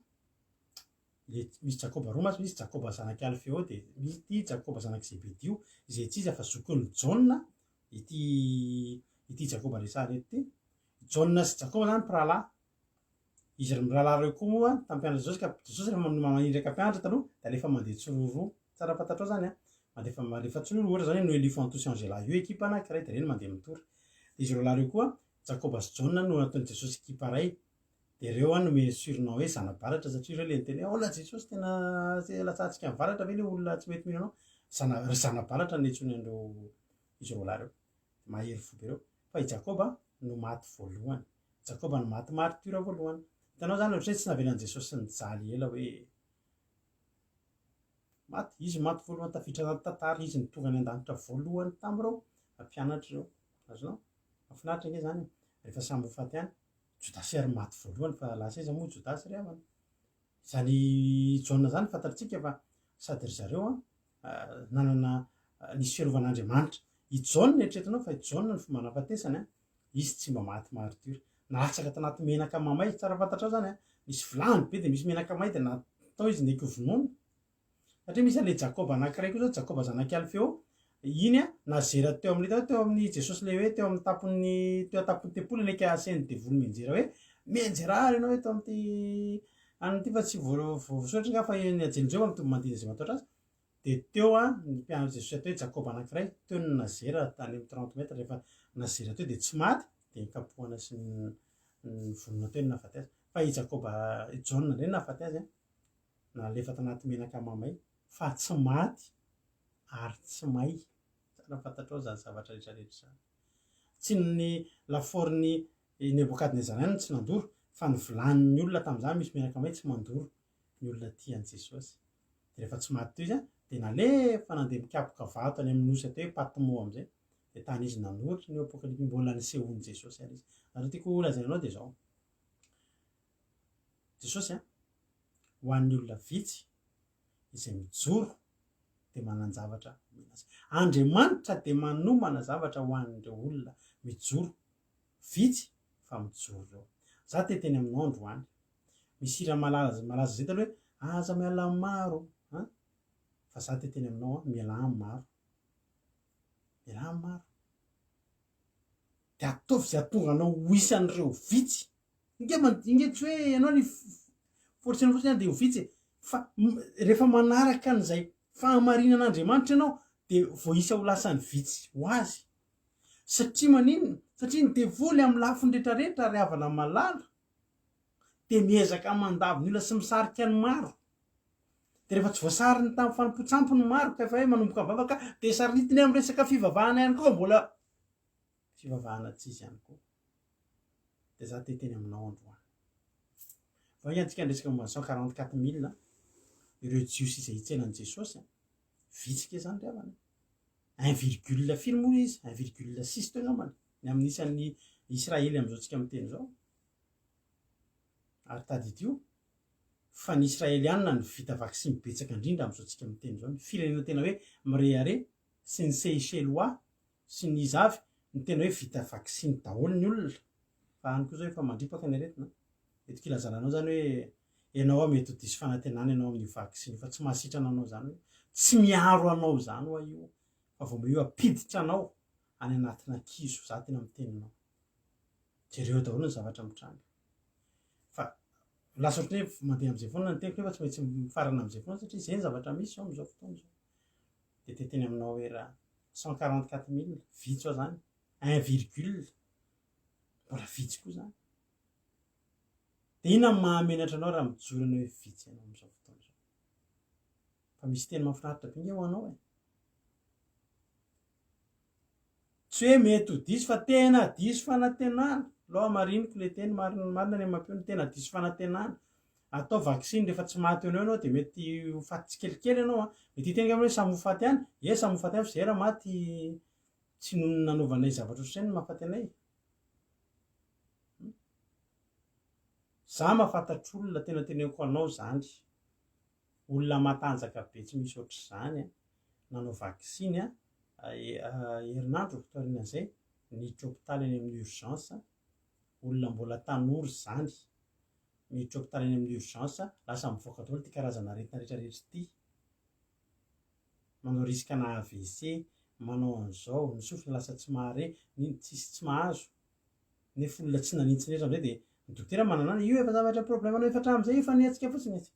Speaker 1: le misy Jakoba roa mantsy, misy Jakoba zanak'i Alfeo, dia misy ity Jakoba zanak'i Zebedio, izay tsy iza fa zokin'i Jaona, ity ity Jakoba resahana eto ity. Jaona sy Jakoba zany mpirahalahy. Izy ry mirahalahy ireo koa moa tamin'ny mpianatr'i Jesosy ka Jesosy rehefa maniraka mpianatra taloha dia alefa mandeha tsiroaroa. Tsara fantatrao zany an. Mandefa alefa tsiroaroa ohatra zany hoe Noelie Fantou sy Angela io ekipa anankiray dia ireny mandeha mitory. Dia izy roalahy ireo koa Jakoba sy Jaona no nataon'i Jesosy ekipa iray. Dia ireo an nomeny surnom hoe zana-baratra satria ireo ilay niteny hoe ahoana Jesosy tena latsahantsika amin'ny varatra ve ilay olona tsy mety mino anao. Zana ry zana-baratra no niantsoany an'ireo izy roalahy ireo. Mahery fo be ireo. Fa i Jakoba no maty voalohany. Jakoba no maty martyr voalohany. Hitanao izany ohatran'ny hoe tsy navelan'i Jesosy nijaly ela hoe maty. Izy maty voalohany tafiditra anaty tantara, izy no tonga any an-danitra voalohany tamin'ireo mpianatra ireo. Azonao? Mahafinaritra ange izany e. Rehefa samy ho faty ihany. Jodasy ary maty voalohany fa lasa aiza moa Jodasy ry havana? Izany Jaona izany fantatsika fa sady ry zareo an, nanana nisy fiarovan'Andriamanitra. I Jaona eritreretinao fa i Jaona ny fomba nahafatesany an, izy tsy mba maty martyr. Nalatsaka tanaty menaka mamay, tsara fantatrao izany an, nisy vilany be dia misy menaka may dia natao izy nety ho vonoina. Satria misy an'ilay Jakoba anankiray koa izao, Jakoba zanak'i Alfeo, iny an, nazera teo amin'ny teo amin'ny Jesosy ilay hoe teo amin'ny tampon'ny teo an-tampon'ny tempoly ilay asain'ny devoly mianjera hoe mianjera ary ianao eto amin'ity an'ity fa tsy voasoratra angaha fa ny anjelin'i Jehovah mitovy manodidina izay matahotra azy. Dia teo an, ny mpianatr'i Jesosy atao hoe Jakoba anankiray, teo no nazera tany amin'ny trente mètres, rehefa nazera teo dia tsy maty, dia nikapohana sy nivonona teo no nahafaty azy. Fa i Jakoba, i Jaona indray no nahafaty azy an, nalefa tanaty menaka mamay, fa tsy maty ary tsy may. Tsara fantatrao izany zavatra rehetra rehetra izany. Tsy ny lafaorin'i Nebokadnezara ihany no tsy nandoro, fa ny vilanin'ny olona tamin'izany misy menaka may tsy mandoro ny olona tia an'i Jesosy. Dia rehefa tsy maty teo izy dia nalefa nandeha mikapoka vato any amin'ny nosy atao hoe Patmo amin'izay. Dia tany izy nanoritra ny Apokalypsy, mbola nisehoan'i Jesosy ary izy. Ary ny tiako holazaina anao dia izao, Jesosy an, ho an'ny olona vitsy izay mijoro dia manan-javatra omena azy. Andriamanitra dia manomana zavatra ho an'ireo olona mijoro, vitsy fa mijoro ireo. Za te hiteny aminao androany, misy hira malaza malaza zay taloha hoe aza miala amin'ny maro an, fa za te hiteny aminao an, mialà amin'ny maro, mialà amin'ny maro. Dia ataovy izay hahatonga anao ho isan'ireo vitsy. Inge man, inge tsy hoe ianao ny forcena fotsiny dia ho vitsy e. Fa rehefa manaraka an'izay fahamarinan'Andriamanitra ianao dia voaisa ho lasan'ny vitsy ho azy. Satria maninona? Satria ny devoly amin'ny lafiny rehetrarehetra ry havana malala dia miezaka mandavo ny olona sy misarika ny maro. Dia rehefa tsy voasariny tamin'ny fanompoan-tsampy ny maro ka efa hoe manomboka mivavaka dia saritiny amin'ny resaka fivavahana ihany koa mbola fivavahana tsy izy ihany koa. Dia za te hiteny aminao androany. Vao haingana tsika niresaka momba ny 144 mille ireo Jiosy izay hitsena an'i Jesosy. Vitsy kely izany ry havana. Un virgule firy moa izy? Un virgule six teo angambany ny amin'ny isan'ny Israely amin'izao tsika miteny izao. Ary tadidio fa ny Israelianina no vita vaksiny betsaka indrindra amin'izao tsika miteny izao. Ny firenena tena hoe mirehareha sy ny Seychellois sy ny iza avy no tena hoe vita vaksiny daholo ny olona. Fa any koa izao efa mandripaka ny aretina. Eto kilazana anao izany hoe ianao hoa mety ho diso fanantenana ianao amin'io vaksiny io fa tsy mahasitrana anao izany hoe tsy miaro anao izany hoa io fa vao io hampiditra anao any anatina kizo za tena miteny anao. Jereo daholo ny zavatra mitranga. Fa lasa ohatran'ny hoe mandeha amin'izay foana ny teniko nefa tsy maintsy mifarana amin'izay foana satria izay ny zavatra misy izao amin'izao fotoana izao. Dia te hiteny aminao hoe raha 144 mille, vitsy hoa izany, un virgule, mbola vitsy koa izany. Dia inona no mahamenatra anao raha mijoro ianao hoe vitsy ianao amin'izao fotoana izao? Fa misy teny mahafinaritra be nge ho anao e. Tsy hoe mety ho diso fa tena diso fanantenana. Aleo hamariniko le teny marina marina ny mampio ny tena diso fanantenana. Atao vaksiny rehefa tsy maty eo ianao dia mety ho faty tsikelikely ianao an. Mety hiteny angamba hoe samy ho faty ihany. Ie samy ho faty ihany fa zay raha maty tsy noho ny nanaovanay zavatra ohatr'izay no mahafaty anay. Za mahafantatr'olona tena teneniko anao zany. Olona matanjaka be tsy misy ohatr'izany an, nanao vaksiny an, herinandro taorian'izay niditra hopitaly any amin'ny urgence, olona mbola tanora izany, miditra hopitaly any amin'ny urgence, lasa mivoaka daholo ity karazana aretina rehetra rehetra ity, manao risque ana AVC, manao an'izao, ny sofina lasa tsy mahare, ny tsisy tsy mahazo, nefa olona tsy nanintsy rehetra amin'izay dia ny dokotera manana io efa zavatra problème anao efa hatramin'izay io fa nihetsika fotsiny izy.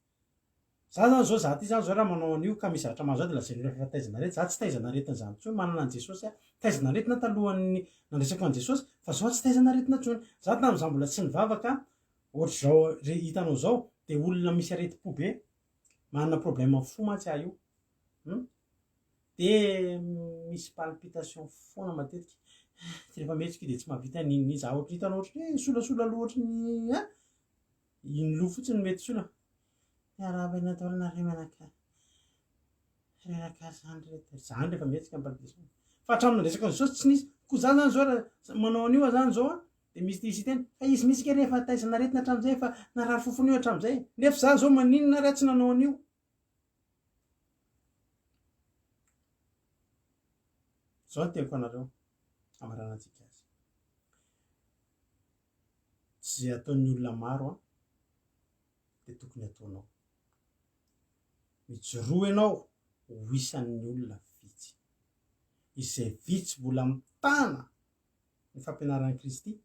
Speaker 1: Za zany zao, za ty zany zao raha manao an'io ka misy zavatra mahazo ahy de lazain'olona fa efa taizana aretina, za tsy taizana aretina zany intsony, manana an'i Jesosy aho, taizana aretina talohan'ny nandraisako an'i Jesosy fa zao aho tsy taizana aretina intsony, za tamin'izaho mbola tsy nivavaka ohatr'izao re hitanao zao de olona misy aretim-po be, manana problème fo mantsy aho io, hum, de misy palpitation foana matetika, de rehefa mihetsika io de tsy mahavita n'inon'inona, za ohatry hitanao ohatry ny hoe solasola loha ohatry ny hein. Iny loha fotsiny no mety sola. Miarahaba eny daholo nareo mianaka. Reraka zany reto. Zany rehefa mihetsika ny palpitation. Fa hatramin'ny nandresako an'i Jesosy tsy nisy. Koa za zany zao raha manao an'io aho zany zao an, dia misy te hisy hiteny fa izy mihitsy kay rehefa taizana aretina hatramin'izay efa narary fofona io hatramin'izay. Nefa za zao maninona ary aho tsy nanao an'io. Zao ny teniko anareo, hamaranantsika azy. Tsy izay ataon'ny olona maro an, dia tokony ataonao. Mijoroa ianao ho isan'ny olona vitsy. Izay vitsy mbola mitana ny fampianaran'i Kristy,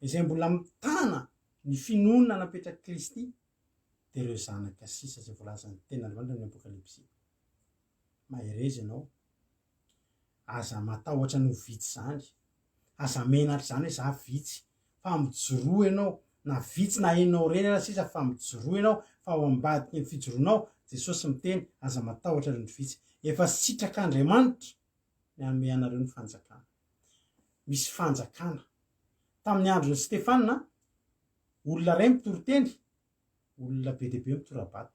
Speaker 1: izay mbola mitana ny finoana napetrak'i Kristy, dia ireo zanaka sisa izay voalazan'ny Tenin'Andriamanitra amin'ny Apokalypsy. Mahereza ianao. Aza matahotra ny ho vitsy izany. Aza menatra izany hoe za vitsy. Fa mijoroa ianao. Na vitsy na enao irery aza sisa fa mijoroa ianao fa ao ambadiky ny fijoroanao Jesosy miteny aza matahotra ry ondry vitsy. Efa sitrak'Andriamanitra ny hanome anareo ny fanjakana. Misy fanjakana. Tamin'ny andron'i Stefana, olona iray mitory teny, olona be dia be mitora-bato.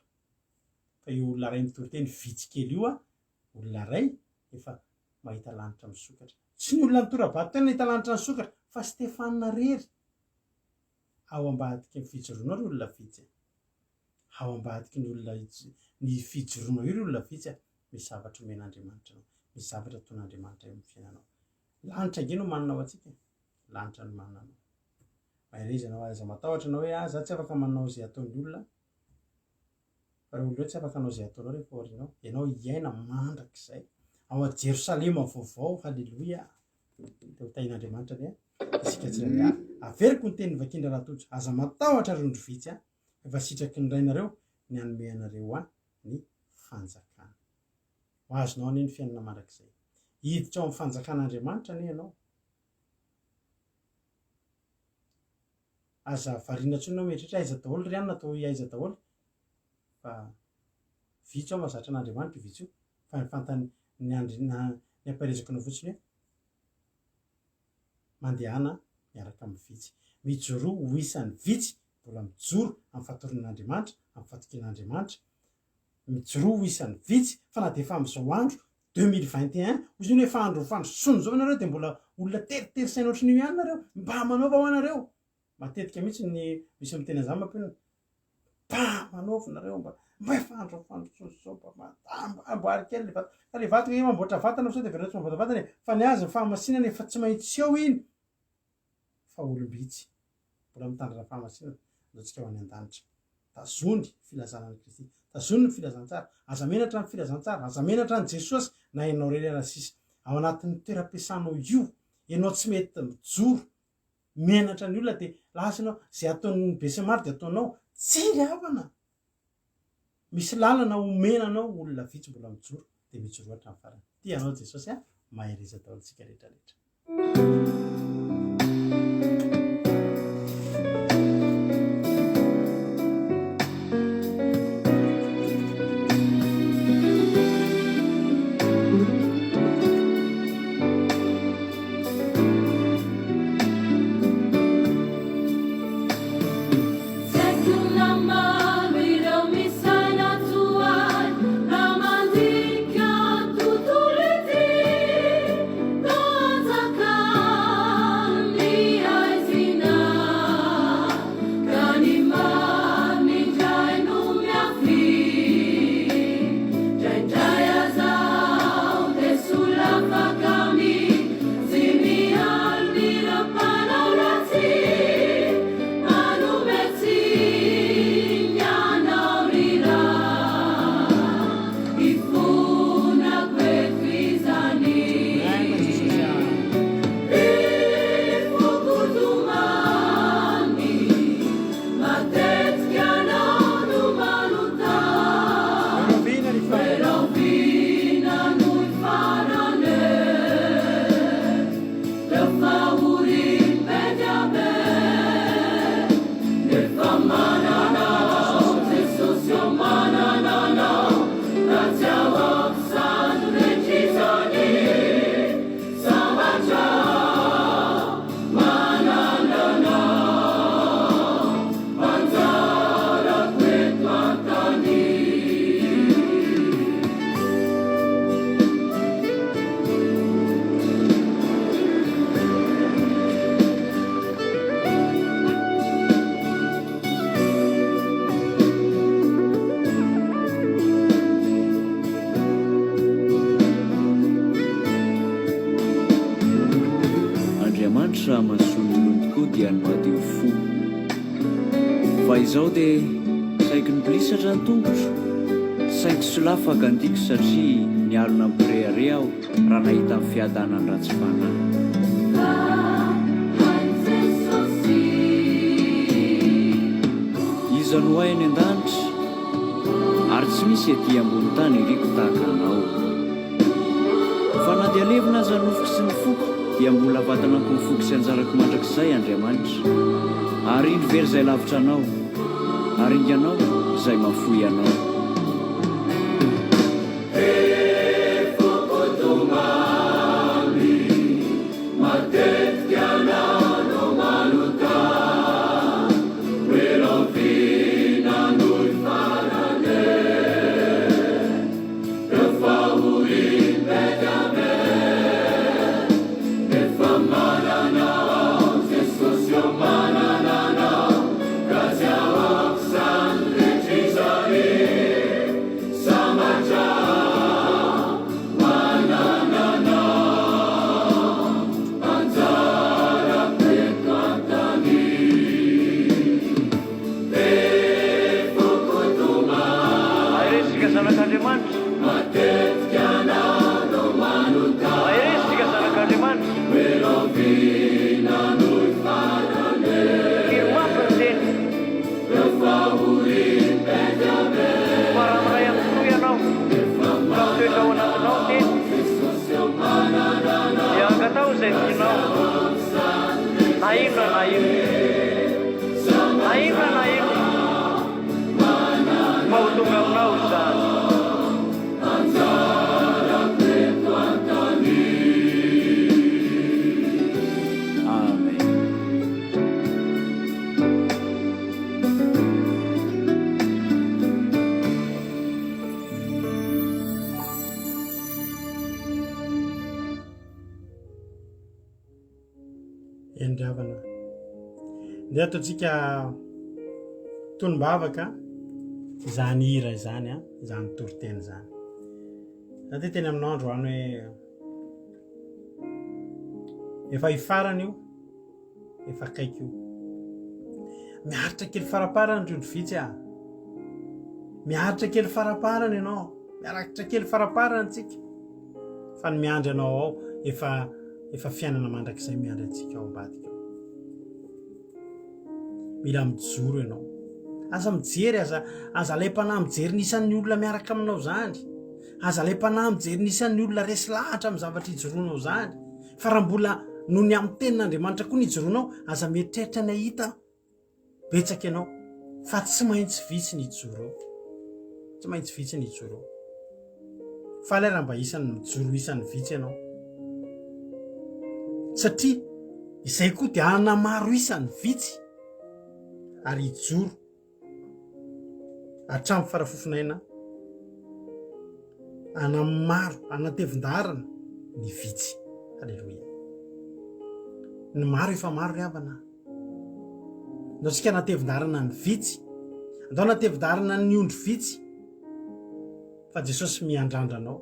Speaker 1: Fa io olona iray mitory teny vitsy kely io, olona iray efa mahita lanitra misokatra. Tsy ny olona nitora-bato teny nahita lanitra nisokatra, fa Stefana irery. Ao ambadiky ny fijoroanao ry olona vitsy a. Ao ambadiky ny olona ny fijoroanao io ry olona vitsy a, misy zavatra omen'Andriamanitra anao, misy zavatra ataon'Andriamanitra eo amin'ny fiainanao. Lanitra ange no manana ho antsika e. Lanitra no manana anao. Mahereza ianao, aza matahotra ianao hoe ah za tsy afaka manao izay ataon'ny olona. Fa ireo olona ireo tsy afaka hanao izay ataonao rehefa aorianao. Ianao hiaina mandrakizay ao Jerosalema vaovao. Haleloia. Dia ho tahian'Andriamanitra anie isika tsirairay avy. Averiko ny teny vakian-dRaharaha Tojo. Aza matahotra ry ondry vitsy a. Efa sitraky ny Rainareo ny hanome anareo ahy. ny fanjakana. Ho azonao anie ny fiainana mandrakizay. Hiditra ao amin'ny fanjakan'Andriamanitra anie ianao. Aza variana intsony ianao mieritreritra aiza daholo ry anona atao aiza daholo fa vitsy ao mahazatra an'Andriamanitra io vitsy io fa ny fantany ny andry na ny ampaherezako anao fotsiny hoe mandehana miaraka amin'ny vitsy. Mijoroa ho isan'ny vitsy mbola mijoro amin'ny fatorian'Andriamanitra, amin'ny fatokian'Andriamanitra. Mijoroa ho isan'ny vitsy fa na dia efa amin'izao andro 2021, hoy izy hoe efa andro fandrosoana izao nareo dia mbola olona teritery saina ohatran'io ihany nareo, mba manaova hoa nareo. Matetika mihitsy ny misy miteny an'izany mampionona, mba manaova nareo mba mba efa andro fandrosoana izao mba mba amboary kely le vatana. Fa le vatana io mamboatra vatana sao dia averina tsy mamboatra vatana e, fa ny azy ny fahamasinana efa tsy maintsy eo iny. Fa olom-bitsy mbola mitandrina fahamasinana no antsika ho any an-danitra. Tazony filazana an'i Kristy. Tazony ny filazantsara. Aza menatra ny filazantsara. Aza menatra an'i Jesosy na ianao irery ara sisa. Ao anatin'ny toeram-piasanao io, ianao tsy mety mijoro, menatra ny olona dia lasa ianao, izay ataon'ny besinimaro dia ataonao. Tsia ry havana! Misy lalana omena anao olona vitsy mbola mijoro dia mijoroa hatramin'ny farany. Tia anao Jesosy a! Mahereza daholo tsika rehetra rehetra.
Speaker 5: Andriamanitra mahasoa ny olony tokoa dia ny madio fo. Fa izao dia saiky nibolisatra ny tongotro, saiky solafaka ny tiako satria nialona ampirehareha aho raha nahita ny fiadanan'ny ratsy fanahy. Iza no hay any an-danitra, ary tsy misy ety ambony tany iriko tahaka anao. Fa na dia levona aza ny nofoko sy ny foko, dia mbola vatanampy ny foko sy anjarako mandrakizay Andriamanitra. Ary indro very izay lavitra Anao, ary inganao izay mahafoy Anao.
Speaker 1: Eny ry havana. Ndeha ataontsika tonom-bavaka izany hira izany, izany toriteny izany. Za te teny aminao androany hoe efa hifarana io, efa akaiky io. Miaritra kely faraparany ry ondry vitsy a. Miaritra kely faraparany ianao, miaritra kely faraparany tsika. Fa ny miandry anao ao efa efa fiainana mandrakizay miandry antsika ao ambadika ao. Mila mijoro ianao. Aza mijery, aza aza alaim-panahy mijery ny isan'ny olona miaraka aminao izany. Aza alaim-panahy mijery ny isan'ny olona resy lahatra amin'ny zavatra ijoroanao izany. Fa raha mbola noho ny amin'ny tenin'Andriamanitra koa ny ijoroanao, aza mieritreritra ny hahita betsaka ianao fa tsy maintsy vitsy ny hijoro eo. Tsy maintsy vitsy ny hijoro eo. Faly aho raha mba isan'ny mijoro isan'ny vitsy ianao. Satria izay koa dia hanamaro isa ny vitsy ary hijoro hatramin'ny farafofon'aina hanamaro, hanatevin-daharana ny vitsy. Haleloia. Ny maro efa maro ry havana. Andao tsika hanatevin-daharana ny vitsy. Andao hanatevin-daharana ny ondry vitsy. Fa Jesosy miandrandra anao.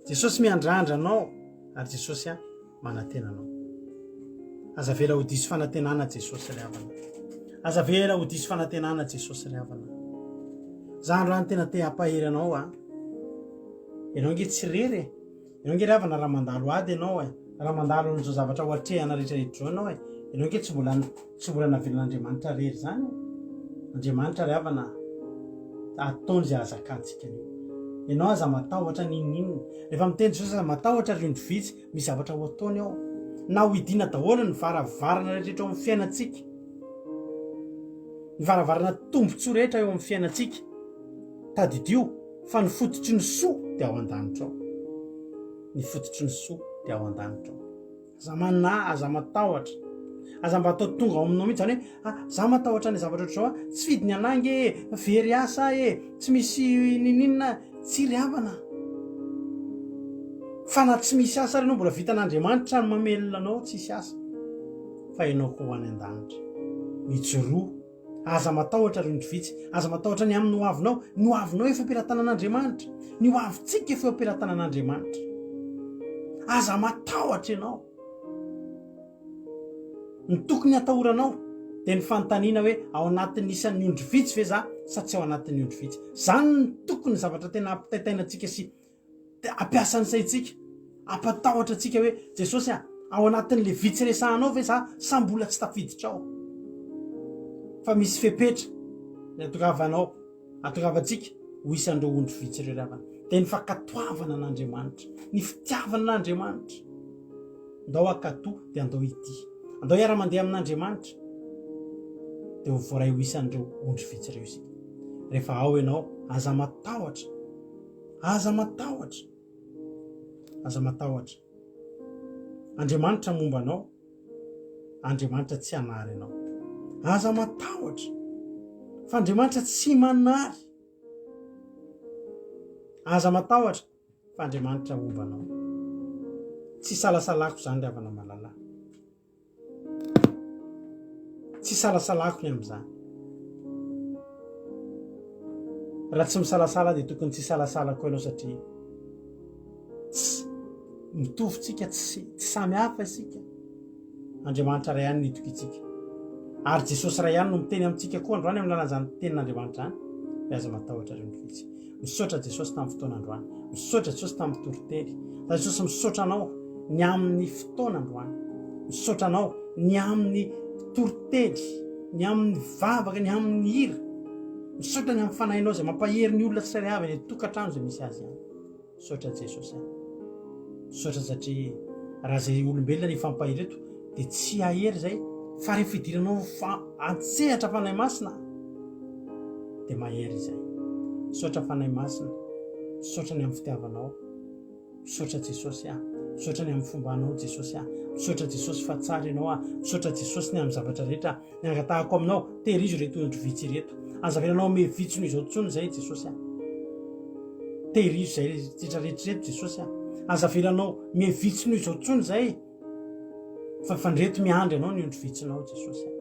Speaker 1: Jesosy miandrandra anao ary Jesosy a manantena anao. Aza avela ho diso fanantenana Jesosy ry havana. Aza avela ho diso fanantenana Jesosy ry havana. Za androany tena te hampahery anao a. Ianao ange tsy irery e. Ianao ange ry havana raha mandalo ady ianao e, raha mandalo an'izao zavatra ho atrehana rehetra rehetra izao ianao e, ianao ange tsy mbola tsy mbola navelan'Andriamanitra rery izany e. Andriamanitra ry havana ataony izay ahazakantsika an'io. Ianao aza matahotra n'inon'inona. Rehefa miteny Jesosy aza matahotra ry ondry vitsy, misy zavatra ho ataony ao. Na ho hidiana daholo ny varavarana rehetra eo amin'ny fiainantsika. Ny varavarana tombontsoa rehetra eo amin'ny fiainantsika. Tadidio fa ny fototry ny soa dia ao an-danitra ao. Ny fototry ny soa dia ao an-danitra ao. Aza manahy, aza matahotra. Aza mba atao tonga ao aminao mihitsy izany hoe ah, za matahotra ny zavatra ohatr'izao ah, tsy fidiny anah nge e, very asa aho e, tsy misy ninininona, tsy ry havana. Fa na tsy misy asa ary ianao mbola vitan'Andriamanitra ny mamelona anao tsisy asa. Fa ianao koa ho any an-danitra. Mijoroa. Aza matahotra ry ondry vitsy, aza matahotra ny amin'ny hoavinao, ny hoavinao efa am-pelatanan'Andriamanitra, ny hoavintsika efa eo am-pelatanan'Andriamanitra. Aza matahotra ianao. Ny tokony hatahoranao dia ny fanontaniana hoe ao anatin'ny isan'ny ondry vitsy ve za sa tsy ao anatin'ny ondry vitsy. Izany no tokony zavatra tena hampitaintaina antsika sy Hampiasa ny saintsika, hampatahotra antsika hoe, Jesosy a, ao anatin'ilay vitsy resahanao ve za sa mbola tsy tafiditra ao? Fa misy fepetra ny hatongavanao, hatongavantsika ho isan'ireo ondry vitsy ireo ry havana. Dia ny fankatoavana an'Andriamanitra, ny fitiavana an'Andriamanitra. Ndao hankatò dia andao hitia. Andao hiara-mandeha amin'Andriamanitra dia ho voaray ho isan'ireo ondry vitsy ireo isika. Rehefa ao ianao, aza matahotra. Aza matahotra, aza matahotra. Andriamanitra momba anao, Andriamanitra tsy hanary anao. Aza matahotra, fa Andriamanitra tsy manary. Aza matahotra, fa Andriamanitra homba anao. Tsy isalasalako izany ry havana malala. Tsy isalasalako ny amin'izany. Raha tsy misalasala dia tokony tsy hisalasala koa ianao satria tsy mitovy tsika, tsy tsy samy hafa isika. Andriamanitra iray ihany no itokiantsika. Ary Jesosy iray ihany no miteny amintsika koa androany amin'ny alalan'izany tenin'Andriamanitra izany. Dia aza matahotra ry ondry vitsy. Misaotra Jesosy tamin'ny fotoana androany. Misaotra Jesosy tamin'ny toriteny. Fa Jesosy misaotra anao ny amin'ny fotoana androany. Misaotra anao ny amin'ny toriteny, ny amin'ny vavaka, ny amin'ny hira. Misaotra ny amin'ny fanahinao izay mampahery ny olona tsirairay avy any an-tokantrano izay misy azy any. Misaotra Jesosy a. Misaotra satria raha izay olombelona ny hifampahery eto dia tsy hahery izay fa rehefa idiranao fa antsehatra Fanahy Masina dia mahery izay. Misaotra Fanahy Masina, misaotra ny amin'ny fitiavanao. Misaotra Jesosy a. Misaotra ny amin'ny fombanao Jesosy a. Misaotra Jesosy fa tsara ianao a. Misaotra Jesosy ny amin'ny zavatra rehetra ny angatahako aminao. Tehirizo ireto ondry vitsy ireto. Aza avelanao ame vitsy noho izao intsony izay Jesosy a. Tehirizo izay rehetra rehetra ireto Jesosy a. Aza avelanao me vitsy noho izao intsony izay. Fa fandreto miandry anao ny ondry vitsinao Jesosy a.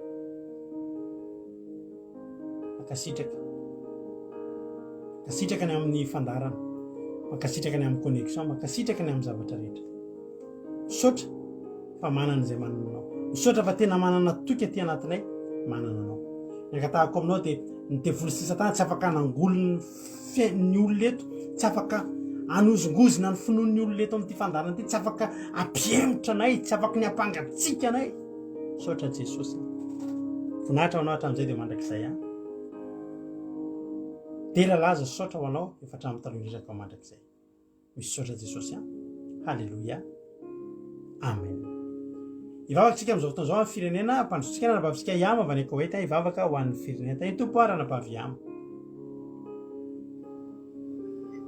Speaker 1: Mankasitraka. Mankasitraka ny amin'ny fandaharana. Mankasitraka ny amin'ny connexion, mankasitraka ny amin'ny zavatra rehetra. Misaotra fa manana izay manana anao. Misaotra fa tena manana toky aty anatinay manana anao. Ny angatahako aminao dia ny devoly sy satana tsy afaka hanangoly ny ny olona eto, tsy afaka hanozongozona ny finoan'ny olona eto amin'ity fandaharana ity, tsy afaka hampihemotra anay, tsy afaka ny hampangatsiaka anay. Misaotra Jesosy. Voninahitra ho anao hatramin'izay dia mandrakizay an. Dera laza sy saotra ho anao efa hatramin'ny taloha indrindra ka ho mandrakizay. Misaotra Jesosy an. Haleloia. Amen. Hivavaka tsika amin'izao fotoana izao amin'ny firenena ampandrotsika ny anabavintsika Yama avy any Koweït hivavaka ho an'ny firenena. Tahin'ny Tompo ary anabavy Yama.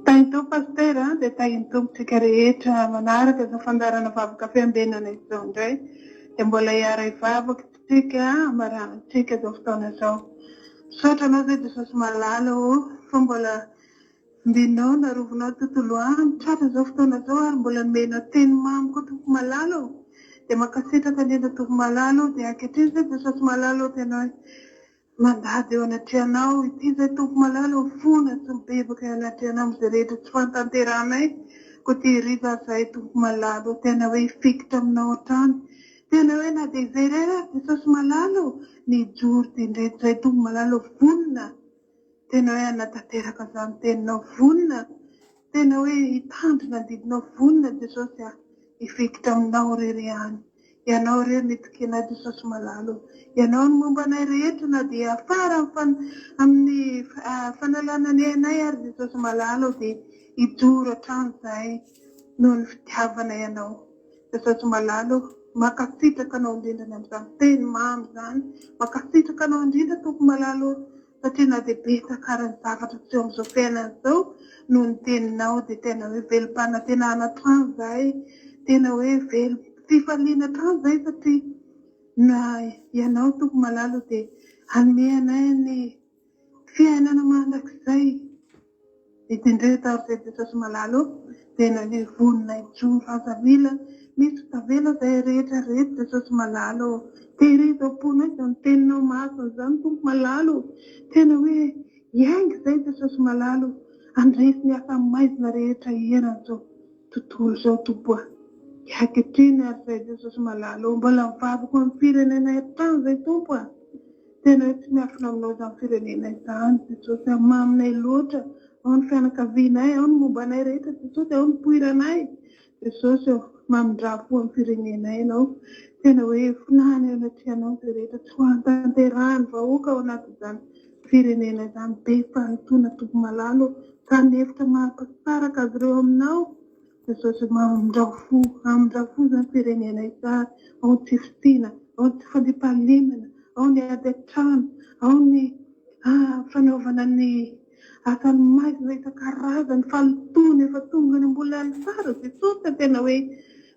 Speaker 6: Tahin'ny Tompo Pasitera a, dia tahin'ny Tompo tsika rehetra manaraka izao fandaharana vavaka fiambenana izao indray. Dia mbola hiara-hivavaka tsika hamarahantsika izao fotoana izao. Misaotra anao izay Jesosy malala ô fa mbola Mbinao narovinao tontolo andro tratra izao fotoana izao ary mbola nomenao teny mamy koa Tompo malala ô! Dia mankasitraka indrindra Tompo malala ô! Dia ankehitriny izay Jesosy malala ô tena hoe mandady eo anatrehanao ity izay Tompo malala ô fona sy mibebaka eo anatrehanao amin'izay rehetra tsy fahatanterahanay koa tehirizo aza izahay Tompo malala ô tena hoe hifikitra aminao hatrany tena hoe na dia izay irery ary Jesosy malala ô ny hijoro dia indreto izahay Tompo malala ô vonona Tena hoe hanatanteraka izany teninao vonona, tena hoe hitandrina ny didinao vonona Jesosy a, hifikitra aminao irery ihany. Ianao irery no itokianay Jesosy malala o. Ianao no momba anay rehetra na dia afara amin'ny fanalana ny ainay ary Jesosy malala o dia hijoro hatrany izahay noho ny fitiavanay Anao. Jesosy malala o, mankasitraka Anao indrindra ny amin'izany teny mamy izany, mankasitraka Anao indrindra Tompo malala o. Satria na dia betsaka ary ny zavatra tsy eo amin'izao fiainana izao noho ny teninao dia tena hoe velom-panantenana hatrany izahay, tena hoe velom-pifaliana hatrany izahay satria na Ianao Tompo malala dia hanome anay ny fiainana mandrakizay. Itendreto ary zay Jesosy malala o, tena hoe vonona hijoro aza mila misy tavela zay rehetra reto Jesosy malala o, tehirizo am-ponay zany teninao masina zany Tompo malala o, tena hoe hiainga zay Jesosy malala o, handresy ny asa maizina rehetra eran'izao tontolo izao Tompo a, ankehitriny ary zay Jesosy malala o, mbola mivavaka ho an'ny firenenay hatrany zay Tompo a. Tena hoe tsy miafina aminao izany firenena izany Jesosy a, maminay loatra, ao ny fianakavianay, ao ny momba anay rehetra Jesosy, ao ny poiranay Jesosy ô, mamindrà fo amin'ny firenenay Ianao, tena hoe folahana eo anatrehanao izay rehetra tsy ho ahatanterahan'ny vahoaka ao anatin'izany firenena izany, be fahalotoana Tompo malala ô, tany efitra maha-mpisaraka azy ireo aminao. Jesosy mamindrao fo, amindrao fo izany firenena izany, ao ny tsy fisiana, ao ny tsy fandriampahalemana, ao ny ady an-trano, ao ny fanaovana ny asan'ny maizina isan-karazany, fahalotoana efa tonga any ambony alitara Jesosy a, tena hoe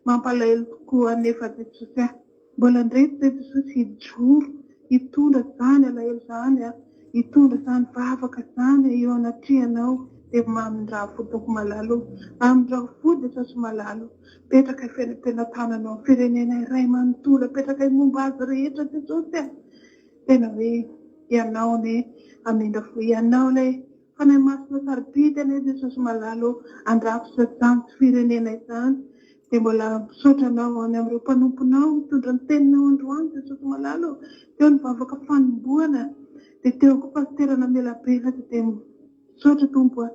Speaker 6: mampalahelo tokoa anefa Jesosy a. Mbola ndreto ve Jesosy hijoro hitondra izany alahelo izany a, hitondra izany vavaka izany eo anatrehanao dia mamindrao fo Tompo malala o, amindrao fo Jesosy malala o, petrakay fenam-pelatananao ny firenena iray manontolo, apetrakay momba azy rehetra Jesosy a, tena hoe Ianao anie hamindra fo, Ianao ilay Fanahy Masina sarobidy anie Jesosy malala ô, andrafitra izany firenena izany, dia mbola misaotra Anao any amin'ireo mpanomponao mitondra ny teninao androany Jesosy malala ô, teo ny vavaka fanombohana dia teo koa pasitera namelabelatra dia misaotra Tompo a,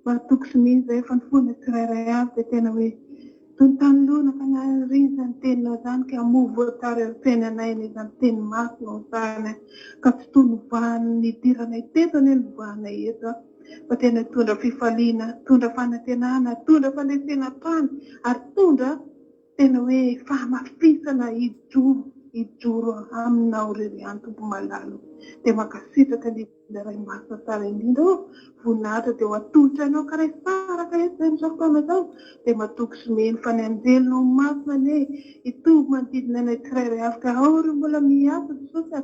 Speaker 6: matoky sy mino izay fa ny fonay tsirairay avy dia tena hoe Toy ny tany lonaka nahariana izany teninao izany ka moa voatary amin'ny fiainanay anie izany teny masinao izany ka tsy toy ny vahan'ny nidiranay teto anie ny vahanay eto fa tena hitondra fifaliana, hitondra fanantenana, hitondra fandresena hatrany ary hitondra tena hoe fahamafisana hijoro, hijoro aminao irery ihany Tompo malala o. Dia mankasitraka ny. Ilay Ray Masina tsara indrindra ô, voninahitra dia ho atolotra Anao ka raiso tsara ka eto izay amin'izao fotoana izao dia matoky sy mino fa ny anjelinao masina anie hitovy manodidina anay tsirairay avy ka ao ireo mbola miasa Jesosy a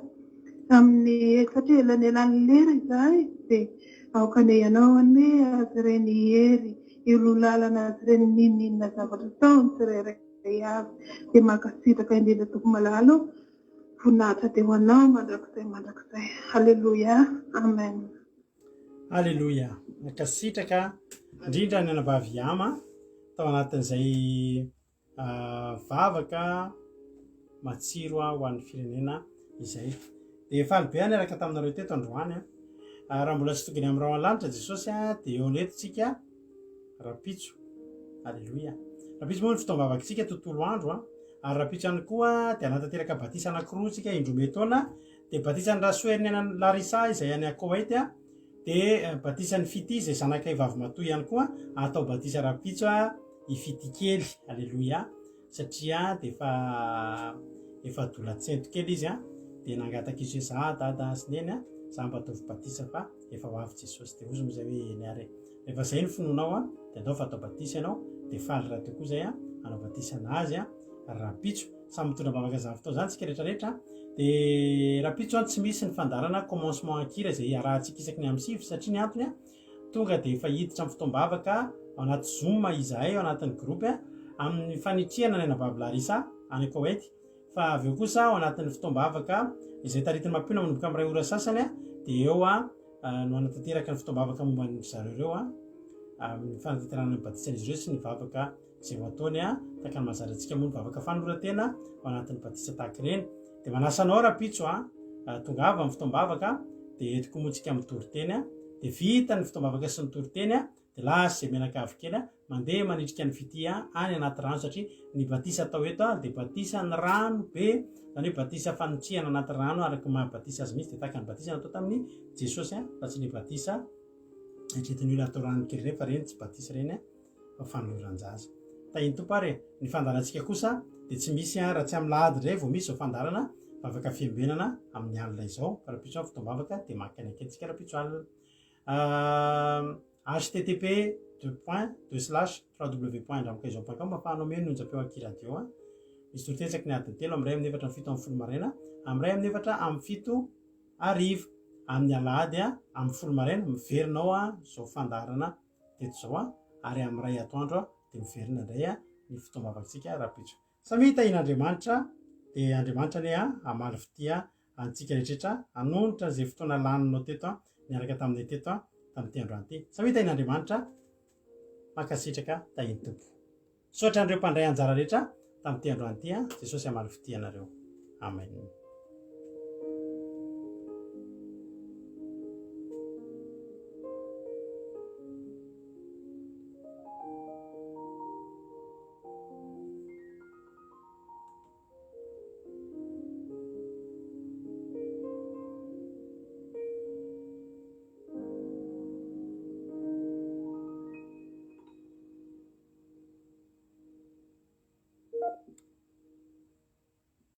Speaker 6: amin'ny satria elanelan'ny lera izahay dia aoka anie Ianao anie azy ireny hery hiloa lalana azy ireny n'inon'inona zavatra ataony tsirairay. tsirairay avy. Dia mankasitraka indrindra Tompo malala o. Voninahitra dia ho anao mandrakizay mandrakizay. Aleloia. Amen.
Speaker 1: Aleloia. Mankasitraka indrindra ny anabavy Yama tao anatin'izay vavaka matsiro ho an'ny firenena izay. Dia faly be aho niaraka taminareo teto androany. Raha mbola tsy tonga eny amin'ny rahona lanitra Jesosy dia eo eto tsika rapitso. Aleloia. Rapitso moa ny fotoam-bavakitsika tontolo andro ary rapitso ihany koa dia hanatanteraka batisa anankiroa tsika indroa taona dia batisan'i Rasoheriniaina Larissa izay any Koweït dia batisan'i Fitia izay zanakay vavimatoa ihany koa atao batisa rapitso i Fitia kely, aleloia, satria dia efa efa adolatsento kely izy an, dia nangataka izy hoe za dada sy neny an, za mba ataovy batisa fa efa ho avy Jesosy, dia hozy moa zay hoe eny ary e, rehefa zay ny finoanao an, dia andao fa atao batisa ianao, dia faly rahateo koa zay an, hanao batisa anazy an, rahampitso, samy mitondra am-bavaka izany fotoana izany tsika rehetra rehetra, dia rahampitso an tsy misy ny fandaharana commencement an-kira izay iarahantsika isaky ny amin'ny sivy satria ny antony an, Tonga dia efa hiditra amin'ny fotoam-bavaka ao anaty Zoom izahay ao anatin'ny groupe amin'ny fanitrihana ny anabavy Larissa any Koweït fa avy eo kosa ao anatin'ny fotoam-bavaka izay taritin'ny Mampionona manomboka amin'ny iray ora sasany dia eo no hanatanteraka ny fotoam-bavaka momba an-dry zareo ireo amin'ny fanatanterahana ny batisan'izy ireo sy ny vavaka izay ho ataony a, tahaka ny mahazatra antsika moa ny vavaka fanoloran-tena ao anatin'ny batisa tahaka ireny. Dia manasa anao rahampitso a, tongava amin'ny fotoam-bavaka, dia eto koa moa tsika mitory teny a, dia vita ny fotoam-bavaka sy ny toriteny a, dia lasa izay mianakavy kely a, mandeha manitrika ny fitia any anaty rano satria ny batisa atao eto a dia batisa ny rano be, izany hoe batisa fanitrihana anaty rano araka ny maha batisa azy mihitsy, dia tahaka ny batisa natao tamin'i Jesosy a, fa tsy ny batisa eritreretin'ny olona atao rano kely ireny fa ireny tsy batisa ireny a. fa fanoloran-jaza. Tahin'ny Tompo ary e! Ny fandaharantsika kosa dia tsy misy an, raha tsy amin'ny lahady indray vao misy izao fandaharana vavaka fiambenana amin'ny alina izao, fa rahampitso an fotoam-bavaka dia maka ny anketintsika rahampitso alina. Http deux points deux slash www point andramokaiza point com ahafahanao mihaino ny onjam-peo Aky Radio an. Misy toriteny isaky ny adiny telo amin'ny iray amin'ny efatra amin'ny fito amin'ny folo maraina, amin'ny iray amin'ny efatra amin'ny fito hariva, amin'ny alahady amin'ny folo maraina miverina ao izao fandaharana teto izao an, ary amin'ny iray atoandro an, dia miverina indray an, ny fotoam-bavakantsika rahampitso. Samia tahian'Andriamanitra, dia Andriamanitra anie an, hamaly fitia antsika rehetrretra, hanonitra izay fotoana laninao teto an, niaraka taminay teto an, tamin'ity androany ity. Samia tahian'Andriamanitra, mankasitraka, tahian'ny Tompo. Misaotra an'ireo mpandray anjara rehetra tamin'ity androany ity an, Jesosy hamaly fitia anareo. Amen.